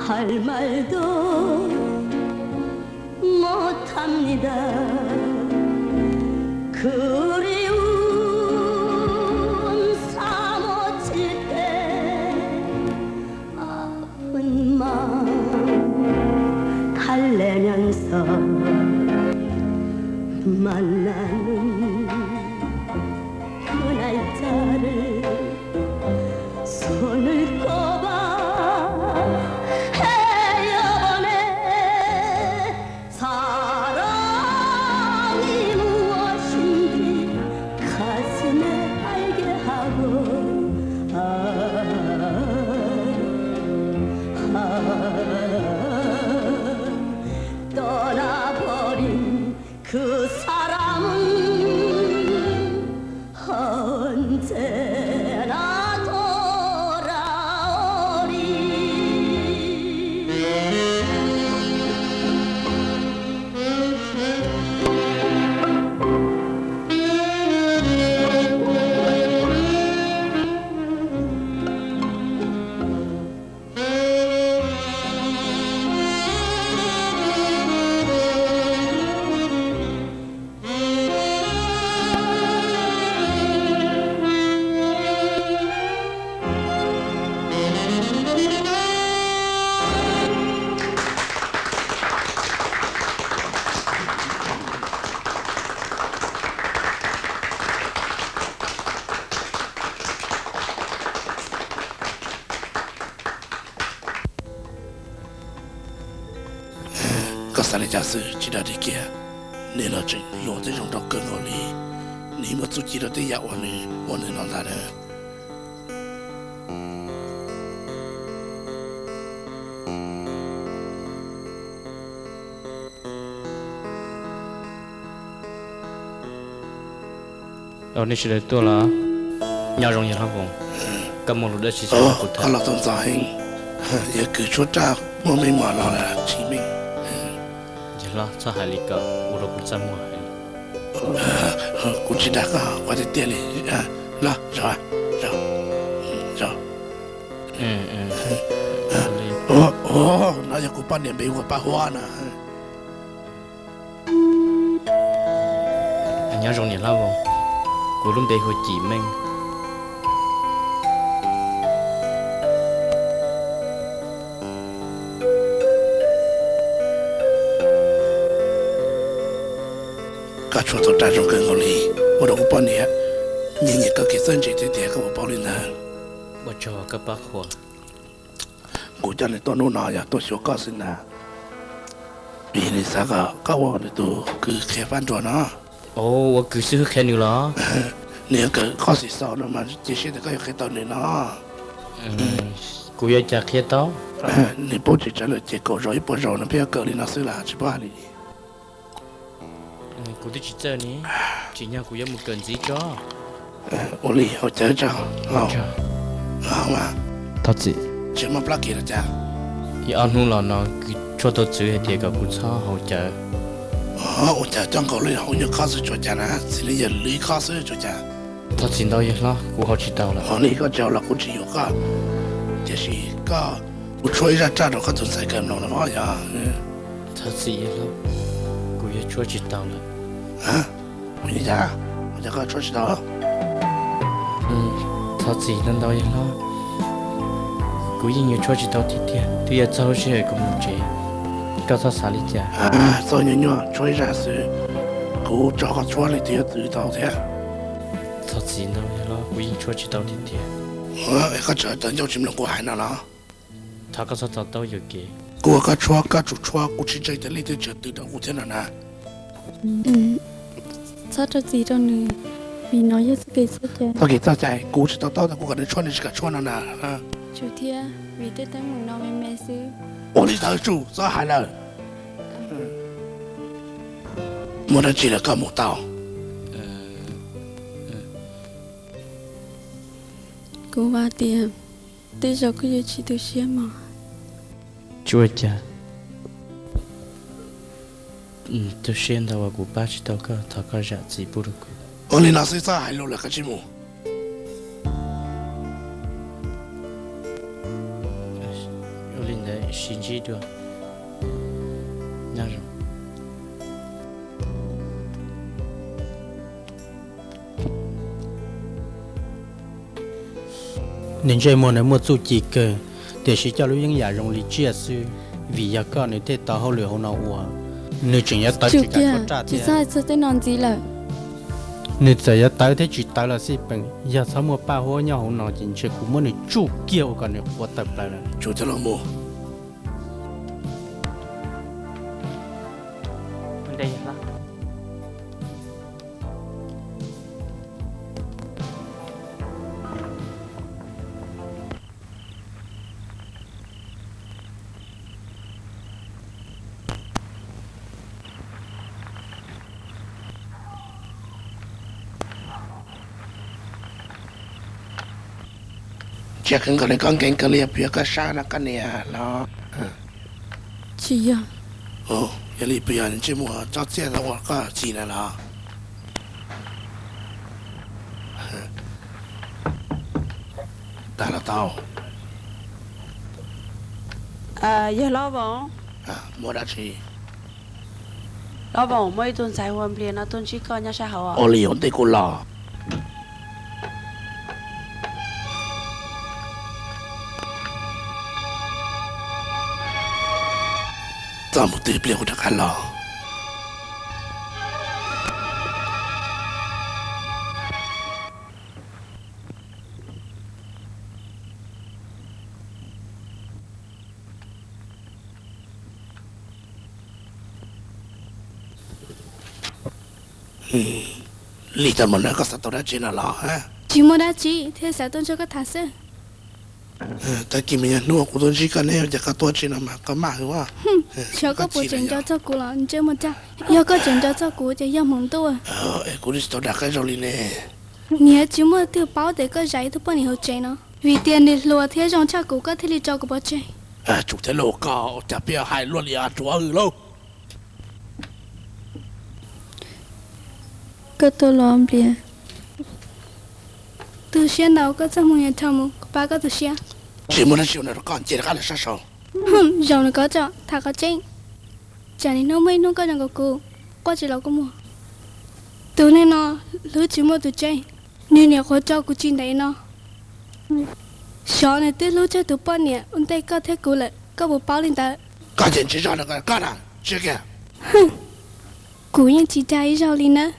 Hal mal dua, muab tham ni da, khwv ri u xa muab tsis tes, a fwm mas khab le nyob nxo mas na nws nai tsa ri. Xo nws ko ba he yo ne, xa ra ni mua sum ti, kha xi me ai ke ha bo, to na bo ri, khwv xa ra mus. Koj xav li cas xwb tsis dag li kiag, nws los tseem hluas thiab zoo nraug kawg nkaus li. Nws muaj txuj ci rau tej yam uas nws ua ntawm no ntag na. Nej sawv daws tuaj los? Nyob zoo yawg hlob Voos, koj muaj lus dab tsi xav los tau ntxov heev. Yawg kwv tshuab raj muaj meej mom los lawm tsis meej. Yawg hlob, txhob hais li ko, ua rau kuv txaj muag heev. Kuv tsis dag koj, kuv tiag tiag li. Los, zaum, zaum, zaum. No yog kuv poj niam npe hu ua Paj Huab na. Nyob zoo niam hlob Voos, kuv lub npe hu ua Cim Meej. Koj tshuab tau raj zoo kawg nkaus li, ua rau kuv poj niam nyiam nyiam koj kev txawj ntse tiag tiag, koj puas paub li ntawd? Ua tsaug koj pab qhuas. Kuv coj nws tuaj hnub no yog tuaj xyuas koj xwb ntag, vim nws xav kom koj ua nws tus kwv qhia fab nruas no. Ua kwv xwb qhia nws los? Nws yuav kawm qhov xim xaus no mas cia siab tias koj yuav qhia tau nws no. Kuv yuav cas qhia tau? Nws paub tsis tsawg lawm ces kaum zaus ib puas zaus no peb yuav kawm li no xwb las, tsis paub hais li. Kuv twb tsis txawj ne, tsim nyog kuv yuav mus kawm ntxiv tso. Ua li haus cawv tso. Thov txim. Tsis muaj plab kiag los cas? Ib ob hnub los no kuv tshuaj tau txwv hais tias kom kuv txhob haus cawv. Ua cas coj nkaus li haus nyuag khob xwb tsuas cas na, txiv neej yawg lwv khob xwb tsuas cas? Thov txim ntau yawg hlob, kuv haus tsis tau lawm. Ua li koj tsis haus los kuv tsis yuav koj, tiam sis koj, kuv tshuab ib zaj raj rau koj tus ntxhais kawm mloog no yog. Thov txim yawg hlob, kuv yuav tshuab tsis tau lawm. Ua li cas, ua cas koj tshuab tsis tau? Thov txim ntau ntau yawg hlob, kuv yeej yuav tshuab tsis tau tiag tiag, twb yuav txog lub sij hawm kuv mus tsev, koj txhob xav li cas. Txog nyuaj nyuaj tshuab ib zaj xwb, kuv tso koj tshuab leej twg yuav txwv tau thiab. Thov txim ntau yawg hlob, kuv yeej tshuab tsis tau tiag tiag. Koj tseem tawv ncauj tsis mloog kuv hais no los? Thov koj txhob to taub yuam kev. Kuv ua koj tshuab, koj tsum tshuab, kuv tsis ntseeg tias leej twg tseem twv rau kuv thiab no na. Txhob rau txim rau nws, vim no yog txoj kev txoj cai. Txoj kev txoj cai, kuv tsis to taub tias kuv kom nws tshuab nws tsis kam tshuab no na. Tsum thiab, vim tej teeb meem no me me xwb. Ua li ntawd tsum, txhob hais lawm. Muaj dab tsi lawm koj mus tau. Kuv vam tias tej zaum koj yuav tsis tu siab mog. Tsis ua cas. Tu siab ntau uas kuv pab tsis tau koj, thov koj zam txim pub rau kuv. Ua li no xwb txhob hais lus lawm, koj cia li mus. Sib ntsib dua. Nyob zoo. Nws ntsej muag nws muaj txuj ci kawg, tiam sis coj lub yeeb yam zoo li tsiaj xwb, vim yog koj nws thiaj tau hauj lwm hauv no ua. Nws tseem yuav tawv tsis kam tuaj raj thiab. Tsis txhob hais txog tej no ntxiv lawm. Nws txawm yuav tawv thiab tsis tawv los xij peem, yog txhob muaj Paj Huab nyob hauv no ces ntshe kuv muab nws tsuj kiag ua kom nws quav tawm plaws lawm. Tsuj txog los mus. Ntsia kawg nkaus li koj nkees kawg li, yog puas yog koj sab no koj niam los? Tsis yog. Yog li puas yog ntsej muag tsob txiaj ua koj txiv na los? Tag los tau. Yog Lob Voos. Muaj dab tsi? Lob Voos, muaj ib tug ntxhais hu ua Nplias no tuaj ntsib koj nyob sab hauv. Ua li ua ntej kuv los. Txog mus twg pliag kuv rov qab los. Li tau mus na, koj xav tau dab tsi no los? Tsis muaj dab tsi thiab, xav tuaj nrog koj tham xwb. Tag kis me nyuam hnub kuv tuaj ntsib koj ne, ces koj tuaj tsi no mas koj maj hwv. Xyov koj puas tseem nco txog kuv los ntsej muag raj. Yog koj tseem nco txog kuv ces yog hmoov ntuj. Kuv tsis tau dag koj zoo li ne. Niam tsis muaj twg paub tias koj zais ib tug poj niam hauv tsev no, vim tias nws hluas thiab zoo tshaj kuv koj thiaj li tso kuv pov tseg. Tsum thiab lauj, koj cas pheej hais luaj li, Tsum lauj. Koj tuaj los Nplias. Tu siab ntau, koj txoj hmoo yuav dhau mus, kuv pab koj tu siab. Tsis muaj dab tsi ua rau koj, cia rov qab los sab saud. Zaum no koj tso, tham qhov tseeb. Tsam niaj hnub muaj ib hnub koj zoo nkaus kuv, quaj tsis los kua muag. Tus neeg no hlub tsis muaj tus tseeb, nws niam qhuav tso kuv tsis ntev no. Xyov nws twb hlub tshaj tus poj niam ua ntej koj thiab kuv lawm, koj puas paub li ntawd? Koj ces tsis zog koj na, tsis kiag. Kuv yeej tsis dag ib zaug li nawb.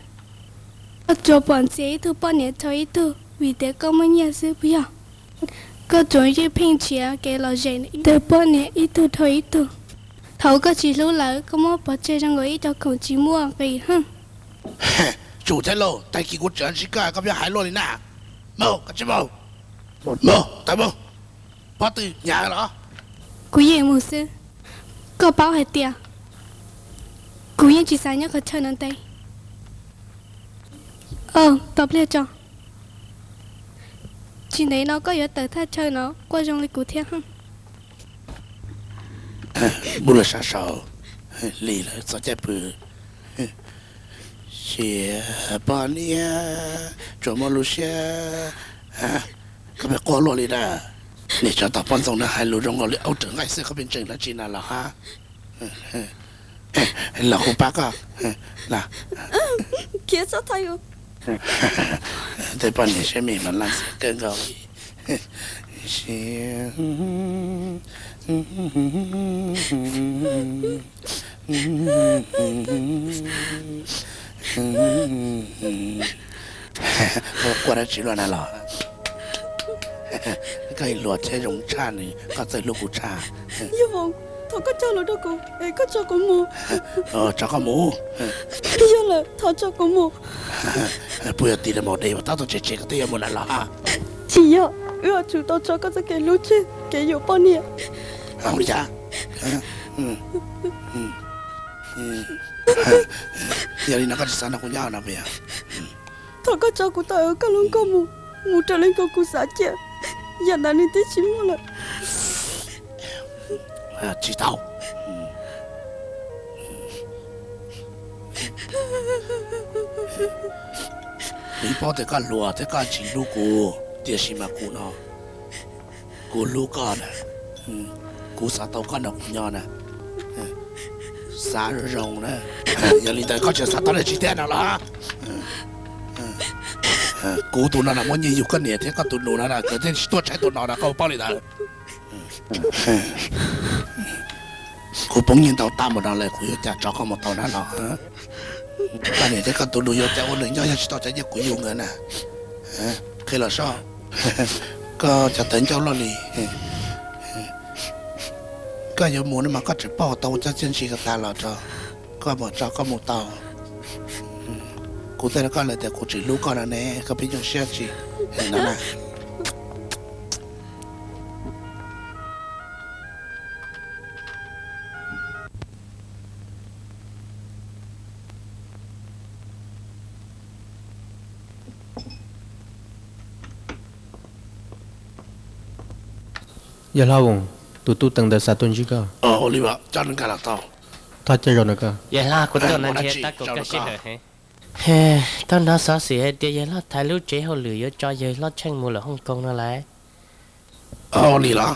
Koj tsuas pom ntxias ib tug poj niam dhau ib tug vim tias koj muaj nyiaj xwb puas yog? Koj tsuas yeej pheej nrhiav kev lom zem tus poj niam ib tug dhau ib tug. Thaum koj tsis hlub lawm koj muab pov tseg zoo nkaus ib co khoom tsis muaj nqis hwb. Tsum thiab lauj, tag kis kuv tseem ntsib koj, koj pheej hais luaj li na. Mus, koj tsis mus. Mus, tawm mus. Pob tw hnyav los? Kuv yeej mus xwb. Koj paub hais tias kuv yeej tsis xav nyob qhov chaw no ntev. Tos pliag tso. Tsis ntev no koj yuav tawm thaj chaw no quaj zoo li kuv thiab. Npaj lawm sab saud, li lawm txog caij pw. Sis poj niam tsuas muaj lub siab, koj pheej quaj luaj li na. Niam tsov tom poj ntxoog na hais lus zoo nkaus li aub rawm nqaij xwb, koj pheej ntseeg dab tsi na los hab? Los kuv pab koj. Khiav txhob thaiv. Tej poj niam siab me mas laj xiab kawg nkaus li. Quaj dab tsi luaj na los? Koj hluas thiab zoo tshaj nws, koj txawj hlub kuv tshaj. Yog Voos, thov koj cog lus rau kuv es koj tso kuv mus. Tso koj mus. Yog lawm, thov tso kuv mus. Puas yog tis maum dev uas tab tom tsev tsev koj twb yuav mus lawm los? Tsis yog, wb yuav tsum tau tso koj txoj kev hlub tseg kev yuam poj niam. Ua li cas? Yog li no koj tsis xav nrog kuv nyob no puas yog? Thov koj tso kuv tawm hauv koj lub nkoj mus, mus raws li nkaus kuv xav cia. Yam ntawd nws twb tsis muaj lawm. Tsis tau. Kuv paub tias koj hluas thiab koj tsis hlub kuv, tiam sis mas kuv no, kuv hlub koj na. Kuv xav tau koj nrog kuv nyob na. Xav zoo zoo na. Yog li ntawd koj tseem xav tau dab tsi thiab no los? Kuv tus no na muab nyiaj yug koj niam thiab koj tus nus no na, koj thiaj tsis tuaj tshaib tus no na, koj paub li ntawd. Kuv poob nyiaj ntau tag npaum no lawm, kuv yuav cas tso koj mus tau na los? Koj niam thiab koj tus nus yuav cas ua nws nyob yog tsis tau cov nyiaj kuv yug nkawd na? Qhia los sob, koj cov tawv ncauj loj li, koj yuav mus no mas koj tseem pauj tau cov txiaj ntsig ko tag los rau koj mus tso koj mus tau. Kuv twb hais rau koj lawm tias kuv tseem hlub koj no ne, koj pheej nyuaj siab tsis no na. Yawg hlob Voos, tus tub Teev ntawd xav tuaj ntsib koj. Thov coj zoo na koj. Tau hnov xov xwm hais tias yawg hlob Thaiv lub tsev hauj lwm yuav tso yawg hlob Tsheej mus lawm Hooj Koos no lauj. Ua li los?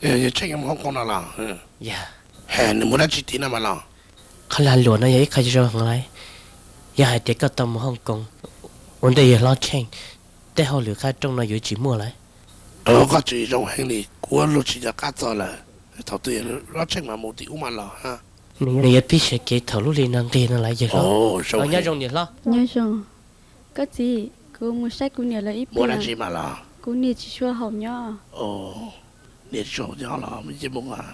Yawg Tsheej yuav mus Hooj Koos no los? Nws mus dab tsi tid no mas los? Qhov lag luam no yog ib qho zoo heev lauj. Yog hais tias koj tau mus Hooj Koos, ua ntej yawg hlob Tsheej, tej hauj lwm qab rooj no yuav tsis muaj lawm. Koj tseem zoo heev li, kuv luag tsis nco qab txog lawm. Thaum twg yawg hlob Tsheej mas mus tim ub mas los? Nws yuav pib siav kev thaum lub hli no nqig no lawm yawg hlob. Nyob zoo niam hlob. Nyob zoo. Koj txiv, kuv mus saib kuv niam lawv ib pliag. Kuv niam tsis tshua haum nyob. Niam tsis tshua haum nyob los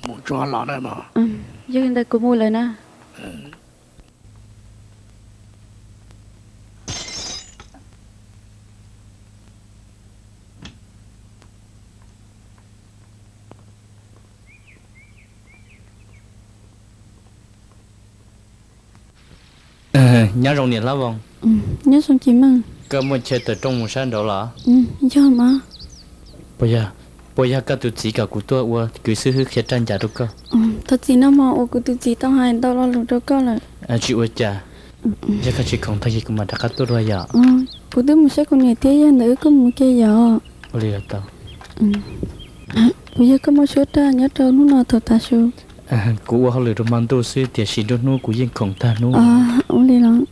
mus tsuag los na. Yog li ntawd kuv mus lawm na. Nyob zoo niam hlob Voos. Nyob zoo Ci Meej. Koj muaj chaw tawm rooj mus sab nraud los? Yog mas. Puas yog koj tus txiv kom kuv tuaj ua kwv xib hwb qhia raj ncas rau koj? Thov txim no mas uas kuv tus txiv tau hais ntau lo lus rau koj lawm. Tsis ua cas, yog koj tsis khoom tag kis kuv mam rov qab tuaj dua yom. Kuv twb mus saib kuv niam thiab, yog ntawd wb kuj mus ke yom. Ua li los tau. Puas yog koj muaj suab raj nyob rau hnub no thaum tav su? Kuv ua hauj lwm rau hmo ntuj xwb, tiam sis nruab hnub kuv yeej khoom tag hnub. Ua li los.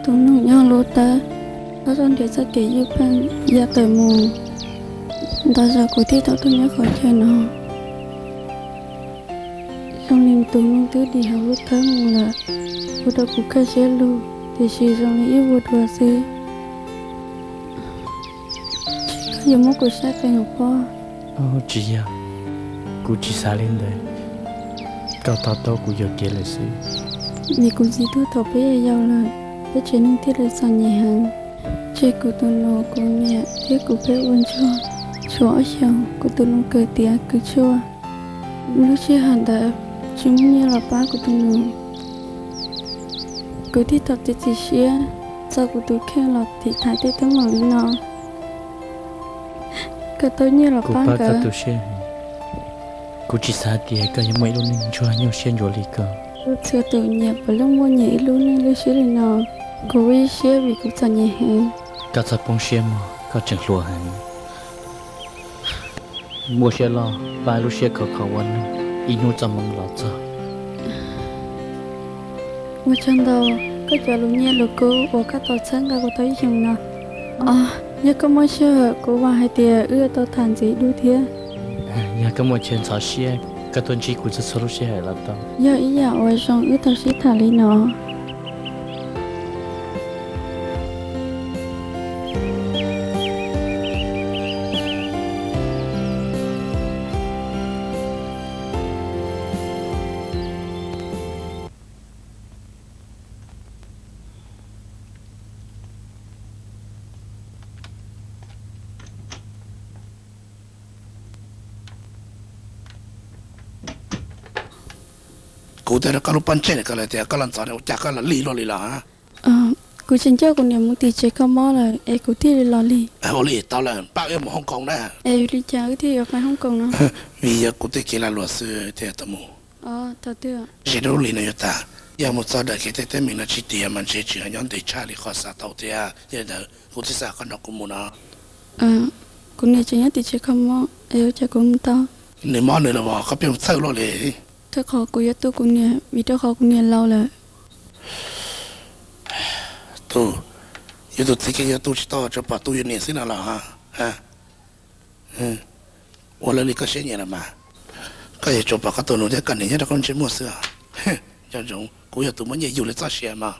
Tus nus nyob lub tawb, txhob txog nrhiav txoj kev ywj pheej ya tawm mus. Ntau zaus kuv thiaj tau tuaj nyob qhov chaw no. Zoo li tus nus twb dim hauv lub thawb mus lawm, ua rau kuv kaj siab lug, tiam sis zoo li ib vuag dua xwb. Koj yuav muab kuv saib qee hauv pob? Tsis yog, kuv tsis xav li ntawd. Koj to taub kuv yuam kev lawm xwb. Vim kuv txiv tuag thaum peb yau yau lawm, peb tsev neeg thiaj li txom nyem heev. Tseg kuv tus nus, kuv niam thiab kuv peb ua ntsuag. Tshuav ob xyoos, kuv tus nus kawm tiav kws tshuaj. Lub sij hawm ntawd tsis muaj nyiaj los pab kuv tus nus. Kuv thiaj tau txiav txim siab txo kuv tus kheej los tiv thaiv tej teeb meem li no. Koj tau nyiaj los pab nkawd. Kuv tsis xav tias koj yuav muaj ib lub neej ntsuag nyuaj siab ntsuav li ko. Txhua tus nyias puav leej muaj nyias ib lub neej lub siab li no. Kuv ua ib siab vim kuv txom nyem heev. Koj txhob poob siab mog, koj tseem hluas heev. Muaj siab loj, pab lub siab khov kho ua neej, ib hnub txoj hmoo los txog. Ua tsaug ntau, koj cov lus nyiaj lus kub uas koj tau txhawb nqa kuv tau ib xyoos no. Os, Yog koj muaj sij hawm kuv vam hais tias wb yuav tau tham ntxiv dua thiab. Yog koj muaj chaw ntxhov siab, koj tuaj ntsib kuv txhua txhua lub sij hawm los tau. Yog ib yam uas zoo wb tau sib tham li no. Kuv twb rau koj lub pob ntseg na, koj tias koj los ntxov, ua cas koj los lig luaj li los? Kuv tseem coj kuv niam mus tim tsev kho mob lawm es kuv thiaj li los lig. Ua li tau lawm, npaj wb mus Hong Kong na. Es vim li cas wb thiaj yuav pais Hong Kong no? Vim yog kuv tej kev lag luam xwb thiaj tau mus. Ze rau lub hlis no yuav tag, yog mus txog daim kev tej teeb meem no tsis tiav mas ntshe tsis nyob ntev tshaj li qhov xav tau thiab. Yog li ntawd kuv thiaj xav koj nrog kuv mus no. Kuv niam tseem nyob tim tsev kho mob es ua cas kuv mus tau? Nws mob nws los as, koj pheej mus txhawj luaj li. Rau qhov kuv yuav tu kuv niam vim rau qhov kuv niam laus lawm. Tus, yuav tus txiv kev yuav tu tsis tau, tsuas pom tu yus niam xwb no los? Ua lawv li koj siab nyiam los mas. Koj yuav tsuas pom koj tus nus thiab koj niam nyob rau koj ntsej muag xwb. Nco ntsoov, kuv yog tus muaj nyiaj yug li txoj sia mas.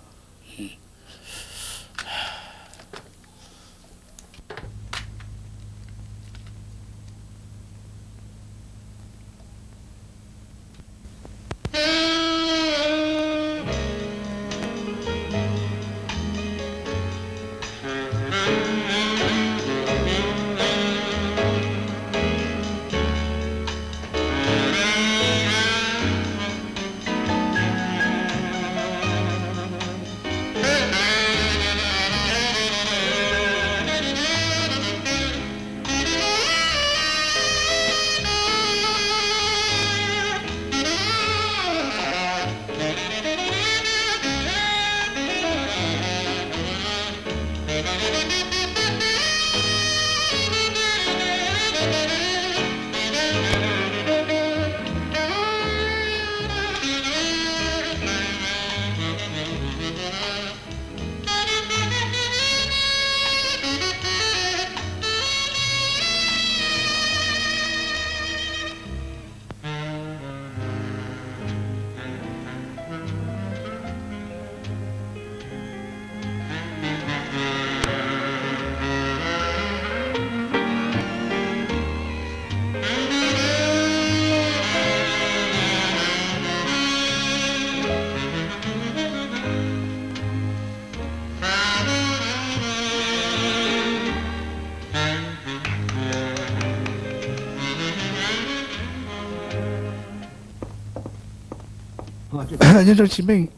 Nyob zoo Tsis Meej,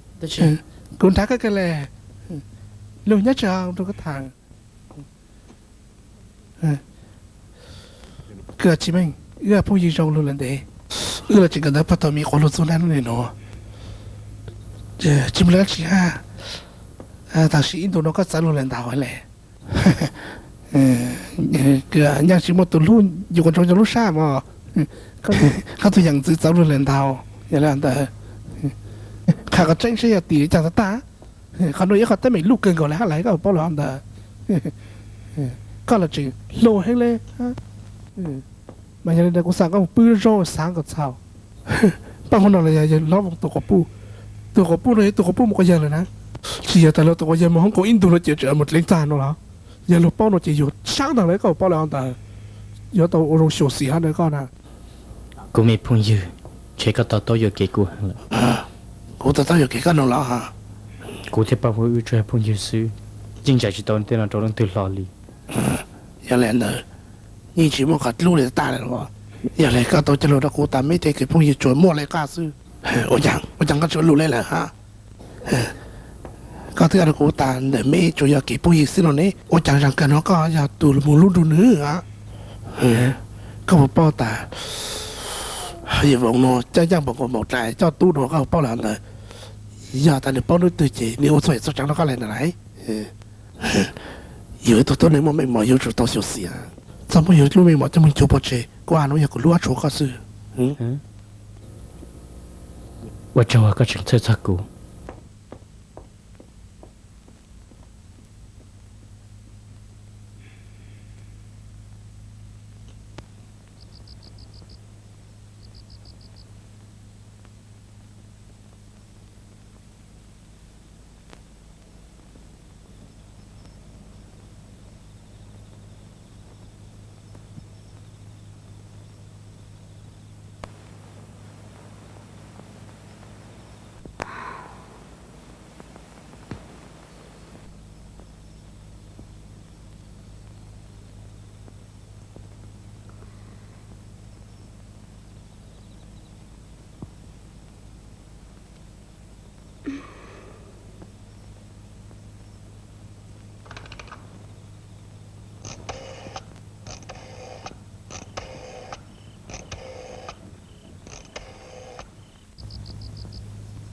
kuv nrhav koj kawg le, luag nyob tsev rau koj tham. Koj Tsis Meej, wb phooj ywg zoo lug lawm ntev, wb los tseem kawm ntawv puag thaum me nyuam quav lug txug naj nub nim nuav, tsis muaj dab tsi hab. Tam sim ib ntus no koj txawv lug lawm ntag le. Nyaj tsis muaj tus hlub yus kom ntsoov yog lub sab mog. Koj tus yam ntxwv txawv lug lawm ntag. Yog li ntawd, qha qhov tseeb saib yog tim li cas tag tag. Qhov nuav yog qhov teeb meem luj kawg nkaus le hab lawm, koj puas paub lawm ntawd. Koj los tseem hluas heev le. Mas yog li ntawd kuv xav koj mus pw zoo xav kom txhaum. Paj hub no los yog yawg hlob tus quas puj, tus quas puj no yog tus quas puj mus quas yawg lawm na. Tsis yog tas luag tus quas yawg mus Hoob Koos ib ntus no ces tseem mus dleev txag no los? Yog luag paub no ces yus sab ntag lawm, koj puas paub lawm ntawd. Yuav tau ua zoo xyuam xim hab ntawd koj na. Kuv me phooj ywg, ntshe koj to taub yuam kev kuv heev lawm. Kuv to taub yuam kev koj no los? Kuv thiab Paj Hub wb tsuas yog phooj ywg xwb, yeej zam tsis tau tej no rau leej twg hlo li. Yog li ntawd, yeej tsis muaj qhov dlub li tag li los? Yog li koj tau cog lus rau kuv tas, meb tej kev phooj ywg tsuas muaj li koj xwb. Ua cas, ua cas koj tsis ua lus li lawm hab? Koj twb hais rau kuv tas ntawm meb tsuas yog kev phooj ywg xwb no ne, ua cas zaum kawg no koj yog tus mus hlub nrug nws? Koj puas paub tas yawm Voos no coj Yeej Npaum Nkaus Maum Dlais coj tub dua, koj puas paub lawm ntawd? Yog tas nws paub hnub twg ces nws ua txhua yam txhua tsav rau koj li ntawd lauj. Yus ib tug tuab neeg muaj meej mom yuav tsum tau xyuam xim. Txoj muab yus lub meej mom coj mus nchuav pov tseg, kuv hais no yog kuv hlub tshua koj xwb. Ua tsaug uas koj tseem txhawj txog kuv.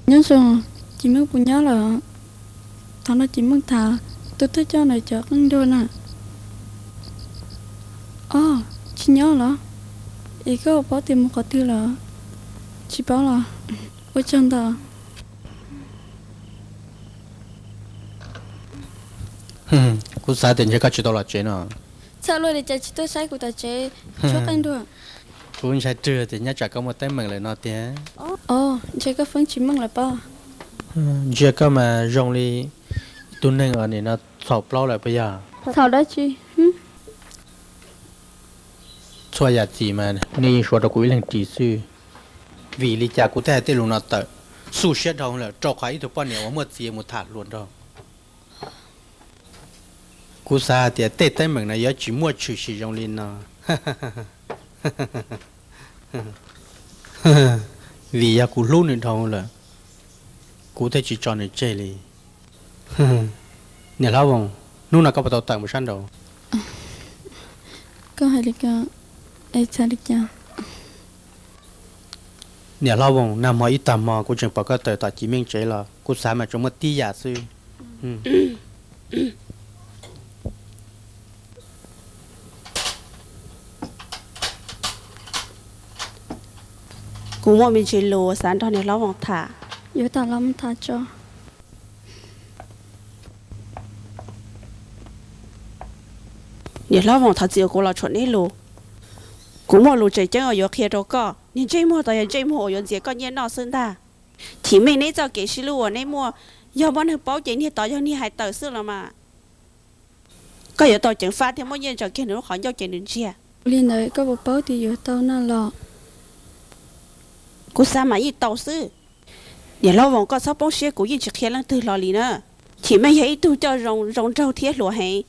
Nyob zoo, Ci Meej puas nyob lawm? Thaum no Ci Meej tham tus twg coj ntawm cov qeej nruas na. Os, tsis nyob los? Es koj paub tias mus qhov twg lawm? Tsis paub los? Ua tsaug ntau. Kuv xav tias ntshe koj tsis tau los tsev no. Txhawj luaj li cas tsis tuaj saib kuv tom tsev tshuab qeej nruas? Kuv ntshai rwg tias nyob tsam koj muaj teeb meem lawm no tiag. Os, ntshe koj feeb tsis meej lawm pob. Ntsia koj mas zoo li tus neeg uas nim no txhaum plaub lawm puas yog? Txhaum dab tsi? Txhua yam txim mas nej yeej suav rau kuv ib leeg ris xwb. Vim li cas kuv thiaj hais tej lus no tawm? Xub siab dhau lawm rau qhov ib tug poj niam uas muaj txiv mus tham hluas nraug. Kuv xav hais tias tej teeb meem no yuav tsis muaj tshwm sim zoo li no. Vim yog kuv hlub nws dhau lawm, kuv thiaj tsis tso nws tseg li. Niam hlob Voos, hnub no koj puas tau tawm mus sab nraud? Koj hais li ko, es txhais li cas? Niam hlob Voos, nag hmo ib tag hmo kuv tseem pom koj tawm tom Ci Meej tsev los kuv xav mas tsuas muaj tib yam xwb. Kuv muaj me ntsis lus xav nrog niam hlob Voos tham. Yuav tham los mus tham tso. Niam hlob Voos, thov txim uas kuv los tshuam neb lus. Kuv muaj lus tseem ceeb uas yuav qhia rau koj. Niag ntsej muag tod yog ntsej muag uas yuav ntxias koj nyiaj noj xwb ntag. Chim meej neb txoj kev sib hlub uas neb muaj, yog muaj neeg paub ces niag tod yog niag hais tawm xwb los mas. Koj yuav tau ceev faj thiab muab nyiaj ntsaws kiag nws lub qhov ncauj ces nws ntsiag. Ua li ntawd koj puas paub tias yuav tau na los? Kuv xav mas yeej tau xwb. Niam hlob Voos, koj txhob poob siab, kuv yeej tsis qhia leej twg hlo li na. Chim meej yog ib tug coj zoo, zoo nraug thiab hluas heev.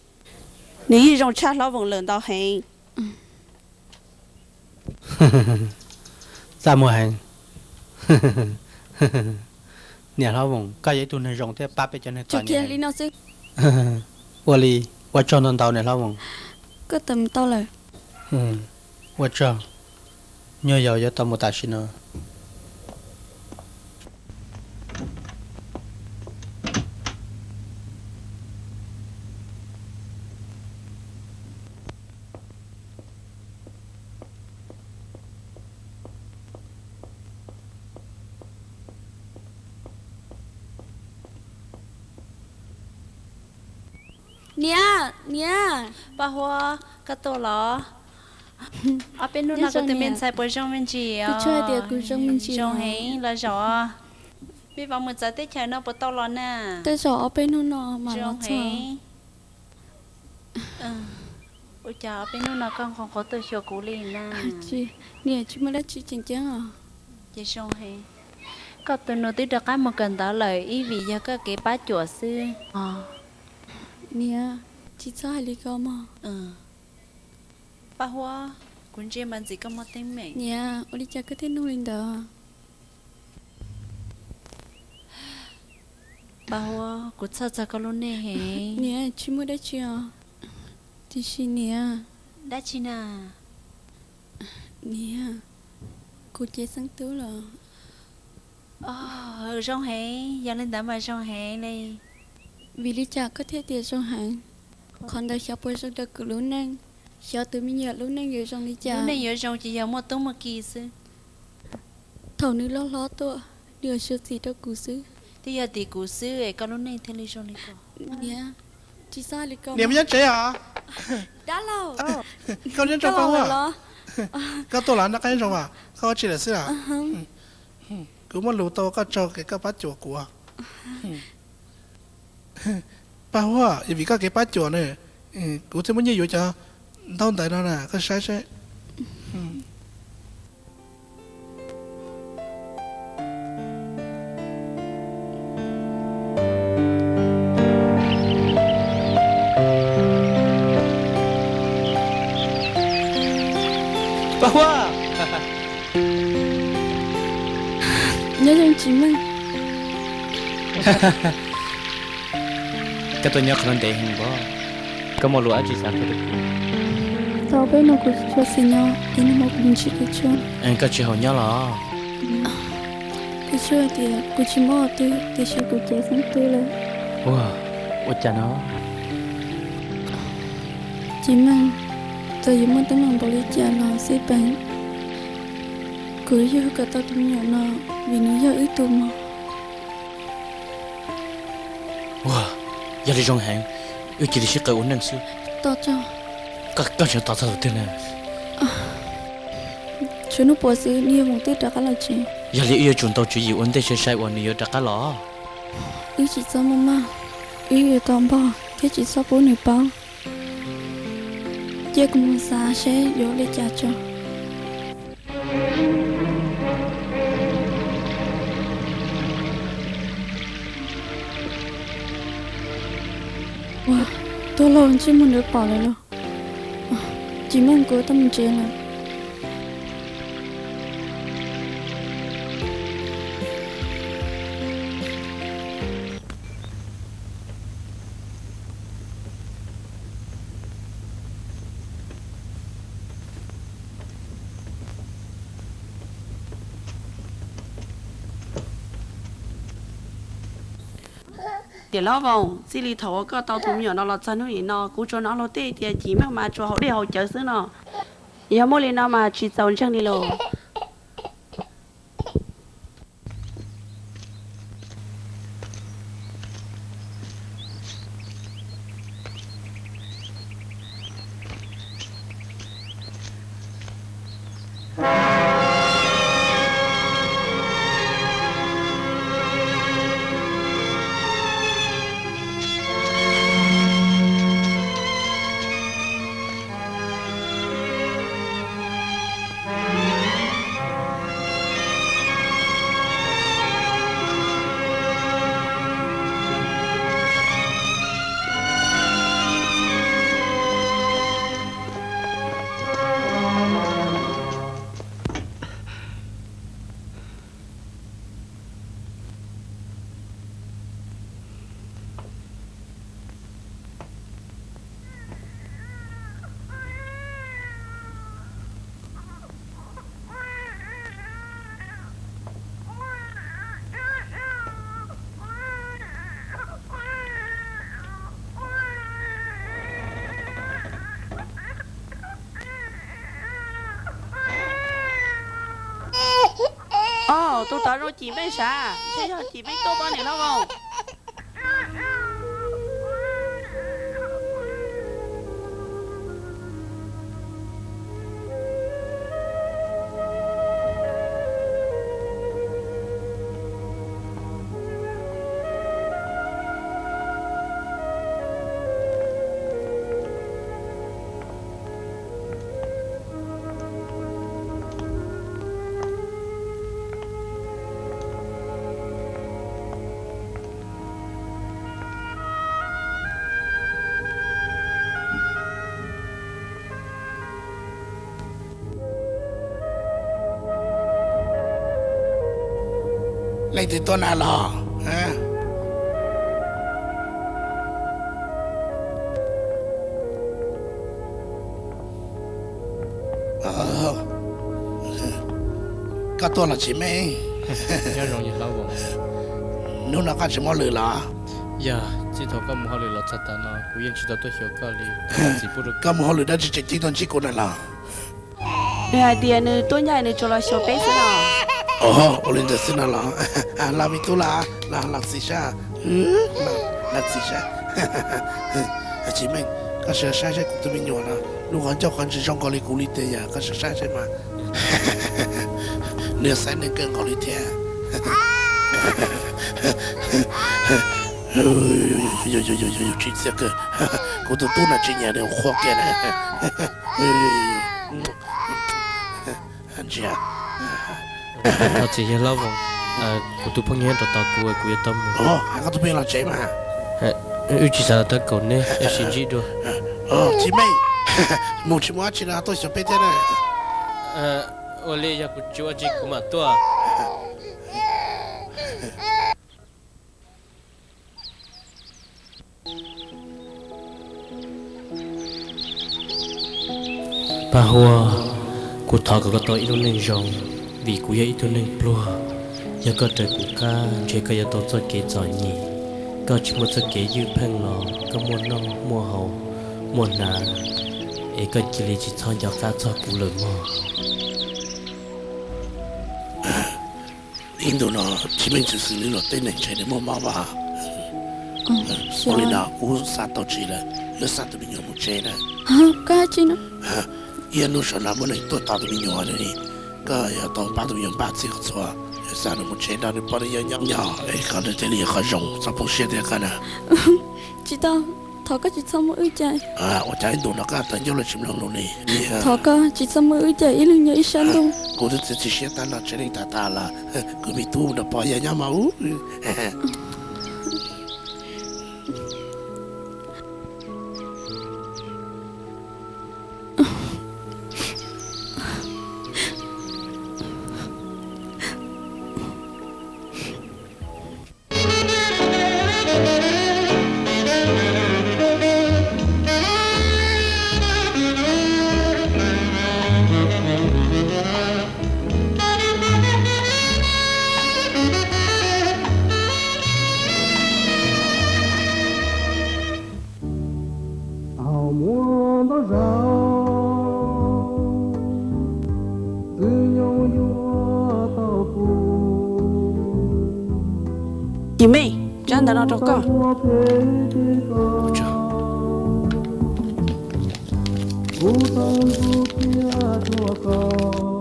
Nws yeej zoo tshaj hlob Voos lawm ntau heev. Txaj muag heev. Niam hlob Voos, koj yog ib tug neeg zoo thiab pab peb cov neeg txom nyem. Ua li, ua tsaug ntau ntau niam hlob Voos. Koj tawm mus tau lawm. Ua tsaug, nyuag yaus yuav tau mus tam sim no. Niam, niam. Paj Huab, koj tuaj los? Ob peb hnub no kuv tus me ntxhais puas zoo me ntsis? Kuv tsuas hais tias kuv zoo me ntsis. Zoo heev los zaum. Peb vam mus txawv teb chaws no puas tau los na? Tej zaum ob peb hnub no mam los txog. Ua cas ob peb hnub no koj nqua nqua tuaj xyuas kuv li na? Niam, tsis muaj dab tsi, tseem ceeb os. Ces zoo heev. Koj tus nus twb rov qab mus kawm ntawv lawm ib vim yog koj kev pab cuam xwb. Niam, tsis txhob hais li ko mog. Paj Huab, kuv ntsia mas ntxim koj muaj teeb meem. Niam, ua li cas koj thiaj nug li ntawd? Paj Huab, kuv txhawj txog koj lub neej heev. Niam, tsis muaj dab tsi os. Tiam sis niam. Dab tsi na? Niam, kuv cev xeeb tub lawm. Zoo heev, yog li ntawd mas zoo heev li. Vim li cas koj thiaj tias zoo heev? Qhov ntawd xyov puas zoo rau kuv lub neej, xyov tus me nyuam lub neej yuav zoo li cas. Lub neej yuav zoo ces yog muaj tub muaj ki xwb. Thaum nws loj hlob tuaj, nws yuav suav txim rau kuv xwb. Twb yog tim kuv xwb es koj lub neej thiaj li zoo li ko. Niam, tsis txhob li ko. Niam, nyob tsev os? Dab laug, koj nyob tso Paj Huab. Koj tuaj los noj qab nyob zoo as, koj ua tsi lawm xwb a? Kuv muaj lus tau koj tsaug kev koj pab cuam kuv. Paj Huab, yog vim koj kev pab cuam na, kuv thiaj muaj nyiaj yuav cov ntaub ntawv no na, koj saib seb. Paj Huab, nyob zoo tsis meej. Koj tuaj nyob qhov no ntev heev npaum, koj muaj lus dab tsi xav qhia rau kuv? Tau peb hnub no kuv tsis tshua xis nyob, es nag hmo kuv mus ntsib kev tshuab. Koj tsis haus nyob los? Kuv tsuas hais tias kuv tsis mob qhov twg, tiam sis kuv cev xeeb twg lawm. Ua, ua cas no? Tsis meej, txawm yuav muaj teeb meem npaum li cas los xij peem, kuv yeej yuav kom tau tus me nyuam no, vim nws yog wb tus mog. Ua, yog li zoo heev, wb cia li sib qawm ua neej xwb. Tos tso. Koj, koj tseem tos txog tus twg na? Tshuav hnub puav xwb, nws yuav mus twb rov qab los tsev. Yog li wb yuav tsum ntaus tswv yim ua ntej sai sai uas nws yuav rov qab los. Wb tsis txhob muaj maj, wb yuav tos npog thiab tsis txhob pub nws paub. Cia kuv mus xav seb yuav ua li cas tso. Ua, tuag lauj, ntsej muag ntawd pom lawm los? Tsis meej, kuv tau mus tsev lawm. Tiam Hlob Voos, txij li thaum uas koj tau tus me nyuam no los txog hnub nim no, kuv tsuas hnov luag tej tias Cim Meej mas tsuas haus dej haus cawv xwb no. Yog muaj li no mas tsis txaus ntseeg li lauj. Tus tod zoo Cim Meej sav, ntshe yog Cim Meej tuaj pab niam hlob Voos. Leej twg tuaj na los? Koj tuaj los Cim Meej? Hnub no koj tsis mus hauj lwm los? Yog, txij thaum koj mus hauj lwm los txog tav no kuv yeej tsis tau tuaj xyuas koj li. Koj mus hauj lwm dab tsi tseem ceeb tuaj ntsib kuv na los? Nws hais tias nws tuaj ncaj nws tsuas los xyuas peb xwb no. Ua li ntawd xwb no los? Los me tub los, los txiv sab, los txiv sab. Cim Meej, koj sim saib saib kuv tus me nyuam no, lub qhov ncauj qhov ntswg zoo nkaus li kuv li tiag, yog koj sim saib saib mas. Nws xaiv neeg kawg nkaus li thiab. Tsis txiaj kawg, kuv tus tub no tsis nyiam nws qhua kiag na. Ntsia. Thov txim yawg Hlob Voos, kuv tus phooj ywg rau tos kuv, kuv yuav tau mus. Hais koj tus phooj ywg los tsev mas. Wb tsis xav los tau kaum neb, wb sib ntsib dua. Cim Meej, mus tsis mus dab tsi los tuaj xyuas peb thiab na. Ua li yog kuv tsis ua tsi kuv mam tuaj. Paj Huab, kuv thov kom koj tau ib lub neej zoo, vim kuv yog ib tug neeg pluag, Yog koj raws kuv qab ntshe koj yuav tau txoj kev txom nyem. Koj tsis muaj txoj kev ywj pheej los koj muaj noj muaj haus, muaj hnav, es koj cia li tsis txhob nco qab txog kuv lawm mog. Ib ntus no Tsis Meej txwv xws li luag tej neeg ntshe nws muaj mob vas. Ua li no kuv xav tau tsis lawm, yuav xa tus me nyuam mus tsev na. Ib hnub sawv no muaj neeg tuaj tos tus me nyuam li, koj yuav tau pab tus me nyuam npaj txhij qhov txhua, yuav xa nws mus tsev nrog nws poj niam nyob nyob, kom nws thiaj li qhov zoo txhob poob siab thiab koj na. Tsis tau, thov koj tsis txhob muab wb cais. Ua cas ib ntus no koj tawv ncauj los tsis mloog lus li? Thov koj tsis txhob muab wb cais ib leeg nyob ib sab ntuj. Kuv twb txiav txim siab tag nrho tsev neeg tag tas lawm, kuv me tub nrog pog yawg nyob mas. Thaum muaj ntau zaus, txwv nyob yuav tau kuv. Tsis Meej, tsab ntawv no rau koj.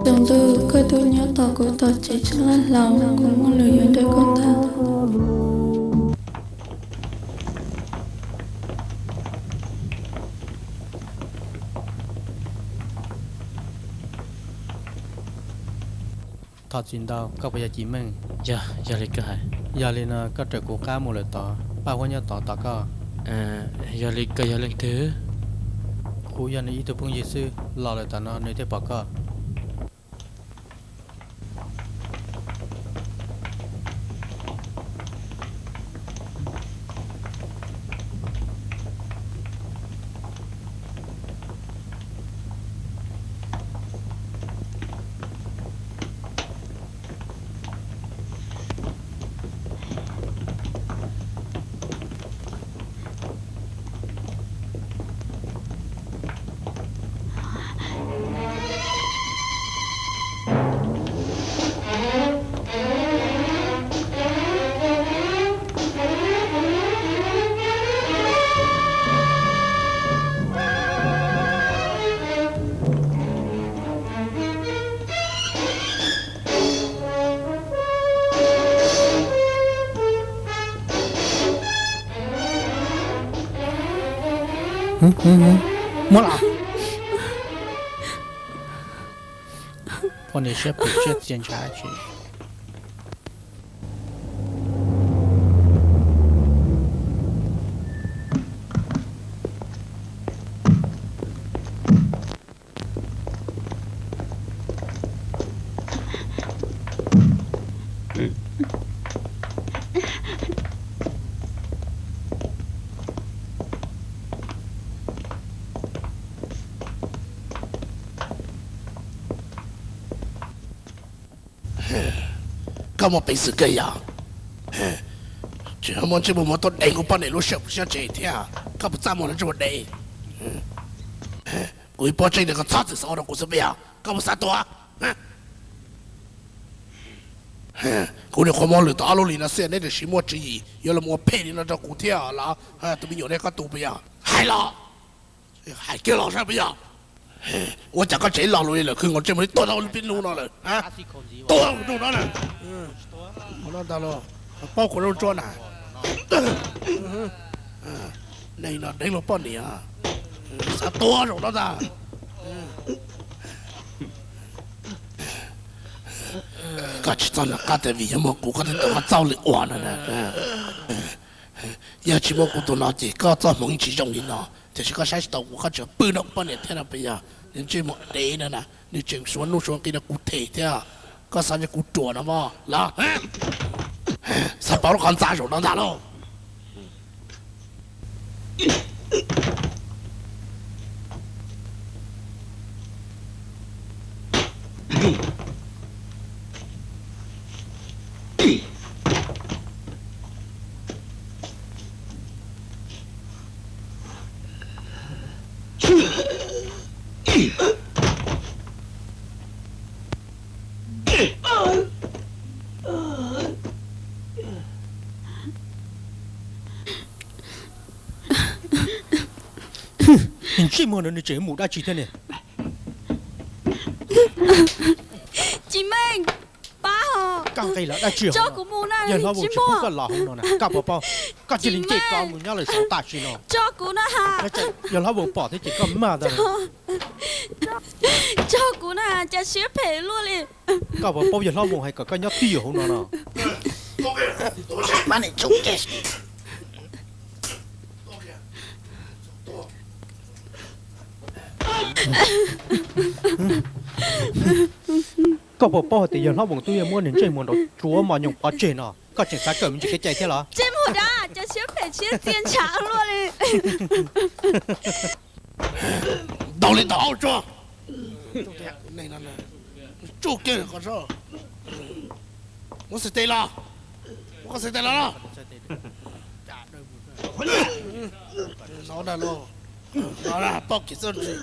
Tus ntuj, koj tuaj nyob tos kuv tom tsev tseem laj hlau, kuv muaj lus yuav nrog koj tham. Thov txim ntau, koj puas yog Tsis Meej? Yog, yog li koj hais. Yog li no koj raws kuv qab mus lawm tod, paj huab nyob tod tos koj. Yog li koj yog leej twg? Kuv yog nws ib tug phooj ywg xwb, los lawm tom no nws thiaj pom koj. Muab los. Poj niam siab phem siab txias ntshav tsis. Koj muaj peev xwm kawg yog? Tsis muaj ntsej muag tuaj deev kuv poj niam lub sij hawm siab tsev thiab, koj puas txaj muag no ntsej muag deev? Kuv ib pob tseeb tias koj txhob txwm xav ua rau kuv xwb puas yog? Koj puas xav tuag? Kuv nyuam qhuav muab lwm tus ob lub hlis no xwb neb tam sim muaj tswv yim yuav los ua phem li no rau kuv thiab los? Tus me nyuam ne koj tu puas yog? Hais los, hais kiag los saib puas yog? Ua cas koj tseem los lus li lawm, khwv nkaus ntsej muag li tuag tau pib hnub no lawm? Tuag hnub no na. Paub kuv zoo tsuab na. Neeg no deev luag poj niam, xav tuag zaum no ntag. Koj tsis txhob nco qab tias vim yog muaj kuv koj thiaj tau koj txoj lwm uas no na. Yog tsis muaj kuv tus no ces koj txoj hmoov yeej tsis zoo li no, tiam sis koj saib tsis taus kuv, koj tseem pw nrog kuv poj niam thiab no puas yog? Ntsej muag dev no na, nws tseem suav nuj suav nqi rau kuv them thiab. Koj xav ntshe kuv ruam no mog los? Xav pauv lub qhov ntxa zaum no ntag lauj. Nws ntsej muag no nws tseem mus dab tsi thiab ne? Tsis meej, pab os. Koj nqis los dab tsi? Tso kuv mus na, yawg hlob Voos tsis pub koj los hauv no na, koj puas paub? Koj cia li nce rov mus nyob lawm saum tam sim no. Tso kuv na. Yawg hlob Voos pom thiab ces koj mag ntag. Tso kuv na, cas siab phem luaj li. Koj puas paub yawg hlob Voos hais kom koj nyob twj ywm hauv no no? Koj puas paub hais tias yawg hlob Voos twb yuav muab nws ntsej muag nrov tsuav mos nyoos pov tseg no, koj tseem xav kawm me ntsis kev cai thiab los? Ntsej muag dab, cas siab phem siab txia ntshav luaj li. Ntaus li ntaus hauj tsuag. Tsuj kiag qhov so. Muab xais tes los. Muab qhov xais tes los. No dag los. No dag poj kev txawj ntse.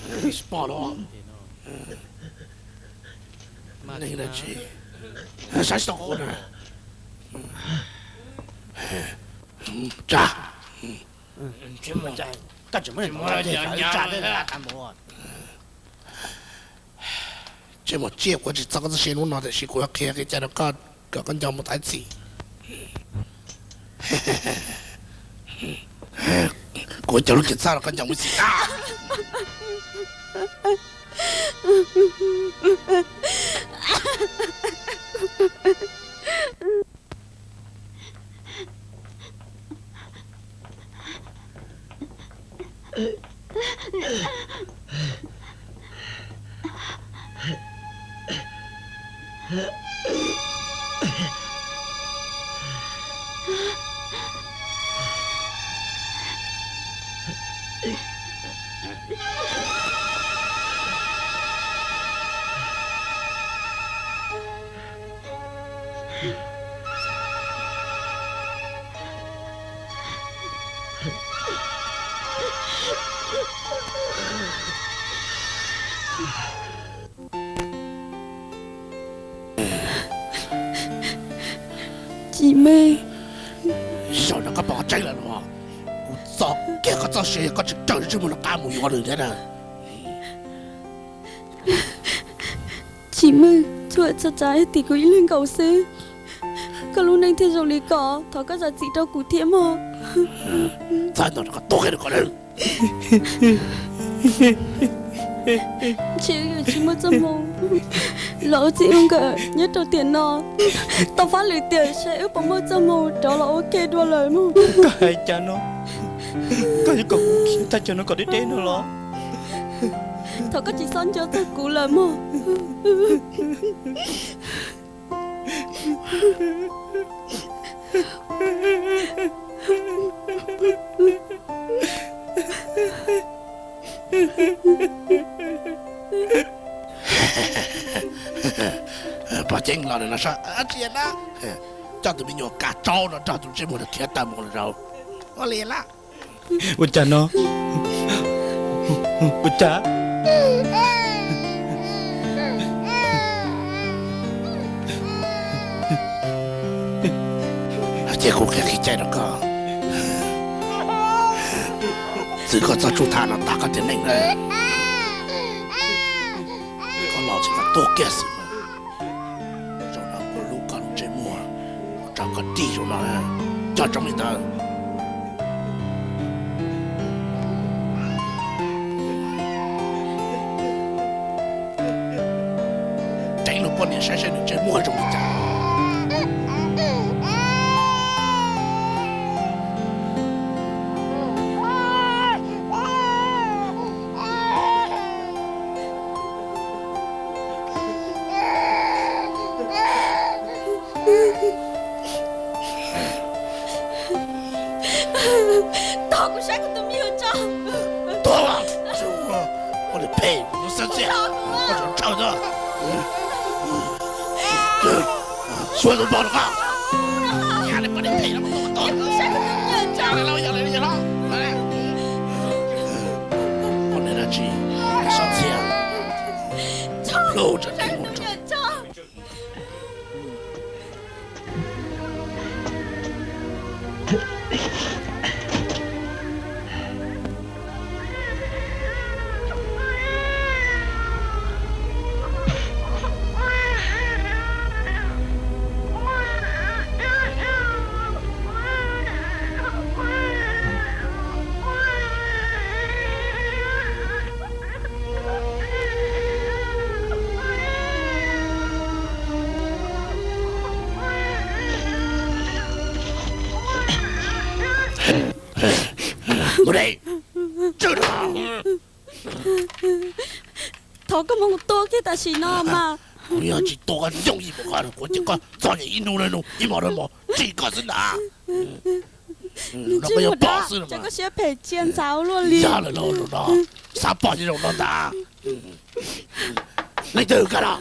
Tsis pom los. Neeg dab tsi saib tsis tau qhov na. Tsa. Koj tseem muab tsa, tsa tsa tsa. Ntsej muag tsiaj, kuv tsis txog koj txoj sia hnub no tiam sis kuv yuav qhia kev cai rau koj kom koj nco mus thaiv txim. Kuv cov lub cev txhaj rau koj nco mus txim tag. Tsis meej. Zaum no koj pom qhov tseeb lawm los? Kuv txo kiag koj txoj sia, koj tsis raws ntsej muag no qab mus yuav nws thiab na. Tsis meej, txhua txhua tsav tim kuv ib leeg nkaus xwb, koj lub neej thiaj zoo li ko. Thov koj zam txim rau kuv thiab mog. Txhob ntog rau koj tuag kiag rau kom dawb. Ntshe wb yuav tsis muaj txoj hmoo los ua txij ua nkawm nyob rau tiam no. Tau fab lwm tiam saib wb puas muaj txoj hmoo rov los ua ke dua lawm mog. Koj hais cas no? Koj yuav kom kuv khiav tag chaw no kom deb deb no los? Thov koj tsis txhob nco txog kuv lawm mog. Pog Ceeb, los no saib tsis na, coj tus me nyuam kav tsaub no nrog tus ntsej muag no khiav tawm mus lawm. Ua li lawm. Ua cas no? Ua cas? Cia kuv qhia kev cai rau koj. Txwv koj txoj tsuj tham no tas koj tiam neej na, koj los tsis koj tuag kiag xwb. Zaum no kuv hlub koj lub ntsej muag, kuv tso koj dim zaum no, coj tsoom li ntawd. Deev luag poj niam saib saib nws ntsej muag zoo li cas. Tos kuv saib kuv tus me nyuam tso. Tuag, ua li phem, tus xab xiab, koj tseem ntshaw xwb. Suav tus npog rau koj. Saib kuv tus me nyuam tso. Thov koj mus tua kiag tam sim no mas. Kuv yog tsis tua koj yooj yim mus qhov kuv ces koj txog ib hnub ib hmos ib hmos tsis koj xwb ntag. Nws tsis mus dab, koj siab phem cia ntxav luaj li. Yog lawm los no, xav pom ces zoo no ntag. Leej twg koj no?